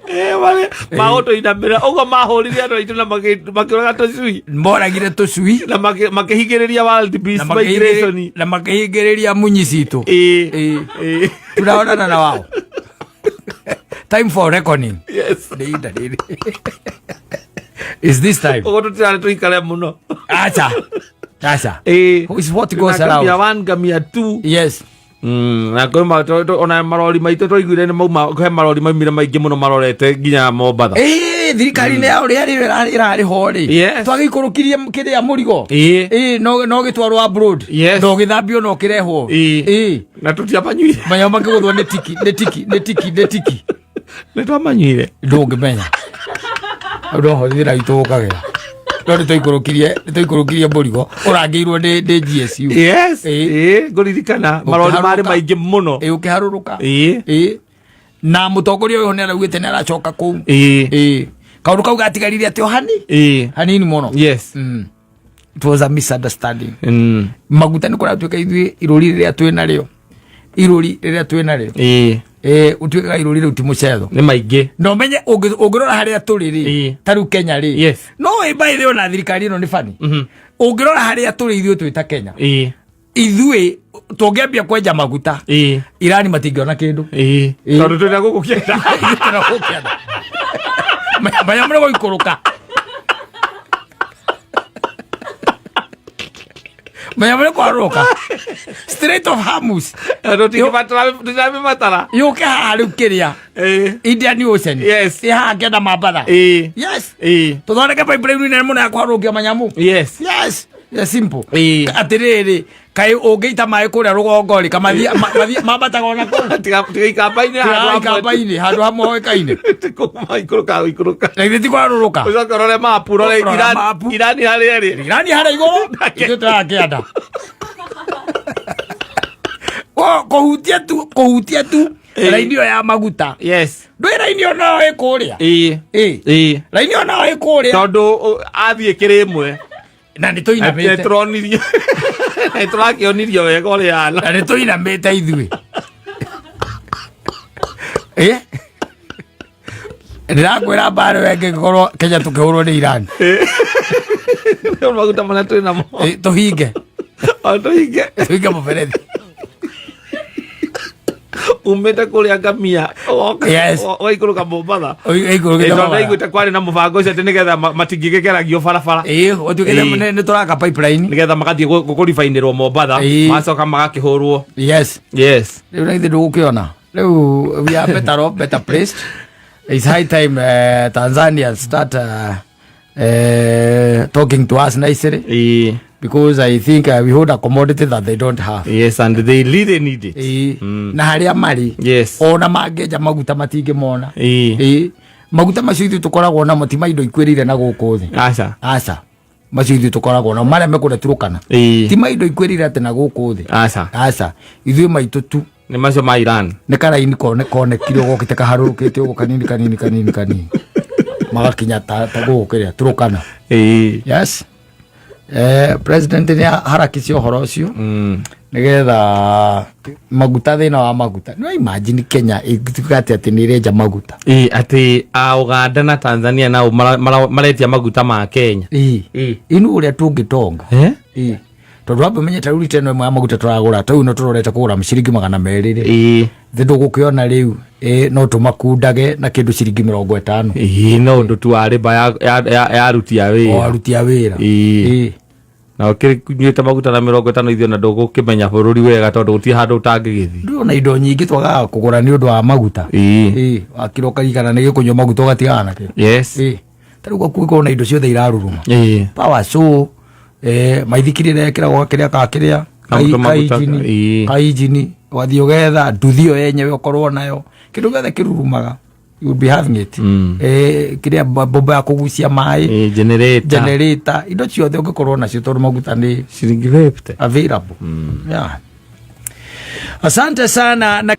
Magũtũinamĩra ũguo mahũrire andũ aitũ na makĩũraga tũcui. Moragire tũcui. Na makĩhingĩrĩria wild beast na migration. Na makĩhingĩrĩria munyi citũ. Tunaonana na wao, time for reckoning. Nĩ ihinda rĩrĩ. Is this time. Ũguo tũtirarĩ tũikare mũno. Acha. Acha. Ĩĩ. Is what goes Ngamia around. 1, ngamia 2. Yes. Na kwĩ ona marori maitũ twaiguire nĩ mauma he marori maumire maingĩ mũno marorete nginya Mombatha. Ĩĩ, thirikari-inĩ ya ũrĩa rĩ ĩrarĩ ho rĩ. Yes. Twagĩikũrũkirie kĩrĩa mũrigo. Ĩĩ. Ĩĩ, no gĩtwarwo abroad. Yes. Na ũgĩthambio na ũkĩrehwo. Ĩĩ. Ĩĩ. Na tũtiamanyuire. Manya makĩgũthwo nĩ tiki, nĩ tiki, nĩ tiki, nĩ tiki. Nĩ twamanyuire. Ndũngĩmenya. No ho thĩna witũ ũkagĩra. No nĩ twaikũrũkirie mũrigo ũrangĩirwo nĩ GSU. Yes. Ĩĩ. Ĩĩ, ngũririkana marori marĩ Ũkĩharũrũka. maingĩ mũno. Ĩĩ, ũkĩharũrũka. Ĩĩ. Ĩĩ. Na mũtongoria ũyũ nĩ araugĩte nĩ aracoka kũu. Ĩĩ. Ĩĩ. Kaũndũ kau gatigarire atĩ o hani Ĩĩ. hanini mũno. Yes. It was a misunderstanding. Maguta nĩ kũratuĩka ithuĩ irũri rĩrĩa twĩ narĩo, irũri rĩrĩa twĩ narĩo, Ĩĩ. ĩĩ, ũtuĩkaga irũri rĩu ti mũcetho. Nĩ maingĩ. Na ũmenye ũngĩrora harĩa tũrĩ rĩ, ta rĩu Kenya rĩ, no ĩ by the way, ona thirikari ĩno nĩ bani. Ũngĩrora harĩa tũrĩ ithuĩ twĩ ta Kenya, ithuĩ tũngĩambia kwenja maguta, Irani matingĩona kĩndũ. Ĩĩ. Tondũ twĩna gũkũ kĩenda. Twĩna gũkũ kĩanda. Manya mũrĩ gũikũrũka, manya mũrĩ kwarũrũka Strait of Hormuz. Tũtiramĩbatara. Yũke haha rĩu kĩrĩa Indian Ocean. Ĩ haha kĩanda Mambatha. Yes. Tũthondeke pipeline nene mũno ya kũharũrũkia manyamu. Yes, simple. Atĩrĩrĩ, kaĩ ũngĩita maĩ kũrĩa rũgongo rĩ, kamathia mambataga ona kũu? Tiga ikamba-inĩ handũ hamwe. Ikamba-inĩ handũ hamwe hoĩkaine. Ikũrũka ikũrũka. Na githĩ ti kwarũrũka? Ũcoke ũrore mapu, ũrore Ũrora mapu. Irani harĩa ĩrĩ. Irani harĩa igũrũ, ithuĩ tũraya kĩanda. Kũhutia tu raini ĩyo ya maguta. Ndũĩ raini ĩyo nayo ĩ kũrĩa? Ĩĩ. Ĩ. Ĩĩ. Raini ĩyo nayo ĩ kũrĩa. Tondũ athiĩ kĩrĩ ĩmwe. Na nĩ tũinamĩte. Nĩtũronirio. Nĩtũrakĩonirio wega ũrĩa ahana. Na nĩ tũinamĩte ithuĩ. Ĩ? Ndĩrakwĩra mbara ĩyo ĩngĩkorwo Kenya tũkĩhũrwo nĩ Iran. Nĩ maguta marĩa twĩ namo. Ĩ, tũhinge. O tũhinge. Tũhinge mũberethi. Umĩte kũrĩa ngamia. Ũgoka- Ũgaikũrũka Mombatha. Ĩikũrũkĩte Tondũ Mombatha. ndaiguĩte kwarĩ na mũbango ũcio atĩ nĩgetha matingĩgĩkeragio barabara. Ĩ, ũtuĩkĩte nĩ tũraka pipeline. Nĩgetha magathiĩ kũribainĩrwo Mombatha. Macoka magakĩhũrwo. Rĩu na ithuĩ ndũgũkĩona rĩu we are better off, better placed. It's high time Tanzania start talking to us nicely, because I think we hold a commodity that they don't have. Yes, and they really need it. Ĩĩ. Na harĩa marĩ, ona mangĩenja maguta matingĩmona. Ĩĩ. Maguta macio ithuĩ tũkoragwo namo ti maindo ikuĩrĩire na gũkũ thĩ. Aca. Aca, macio ithuĩ tũkoragwo namo marĩa mekũrĩa Turukana ti maindo ikuĩrĩire atĩ na gũkũ thĩ. Aca. Aca, ithuĩ maitũ tu Nĩ macio ma Iran. Nĩ karaini konekire gokĩte kaharũrũkĩte ũguo kanini kanini kanini kanini magakinya ta gũkũ kĩrĩa Turukana. Yes, president nĩ harakicie ũhoro ũcio nĩgetha maguta, thĩna wa maguta no imagine Kenya ĩtuĩka atĩ nĩ ĩrenja maguta. Ĩĩ, atĩ a Uganda na Tanzania nao maretia maguta ma Kenya. Ĩĩ. Inu ũrĩa tũngĩtonga. Eh? Ĩĩ, tondũ wambe ũmenye ta rĩu rita ĩno ĩmwe ya maguta tũragũra ta rĩu no tũrorete kũgũra ciringi 200 rĩ, thĩ ndũgũkĩona rĩu, ĩ, no tũmakundage na kĩndũ ciringi 50. Ĩĩ, no ũndũ tu wa rĩmba ya aruti a o wĩra. Aruti a wĩra. Ĩĩ. Na ũkĩnyuĩte maguta na 50 ithuĩ na ndũgũkĩmenya bũrũri wega tondũ gũtirĩ handũ ũtangĩgĩthiĩ. Ndũrona indo nyingĩ twagaga kũgũra nĩ ũndũ wa maguta. Ĩĩ, wakira ũkarigana nĩ gĩkũnyua maguta ũgatigana nakĩo. Ĩĩ, ta rĩu gwaku na indo ciothe iraruruma, power saw, maithikiri ĩrĩa ĩkĩragwo kĩrĩa ka kĩrĩa Maguta, maguta, kainjini, kainjini ũgathiĩ ũgetha nduthi ĩyo yenyewe ũkorwo nayo, kĩndũ gĩothe kĩrurumaga you will be having it. Kĩrĩa mbombo ya kũgucia maĩ. Generator. Generator, indo ciothe ũngĩkorwo nacio tondũ maguta nĩ ciringi 50 available. Yeah. Asante sana na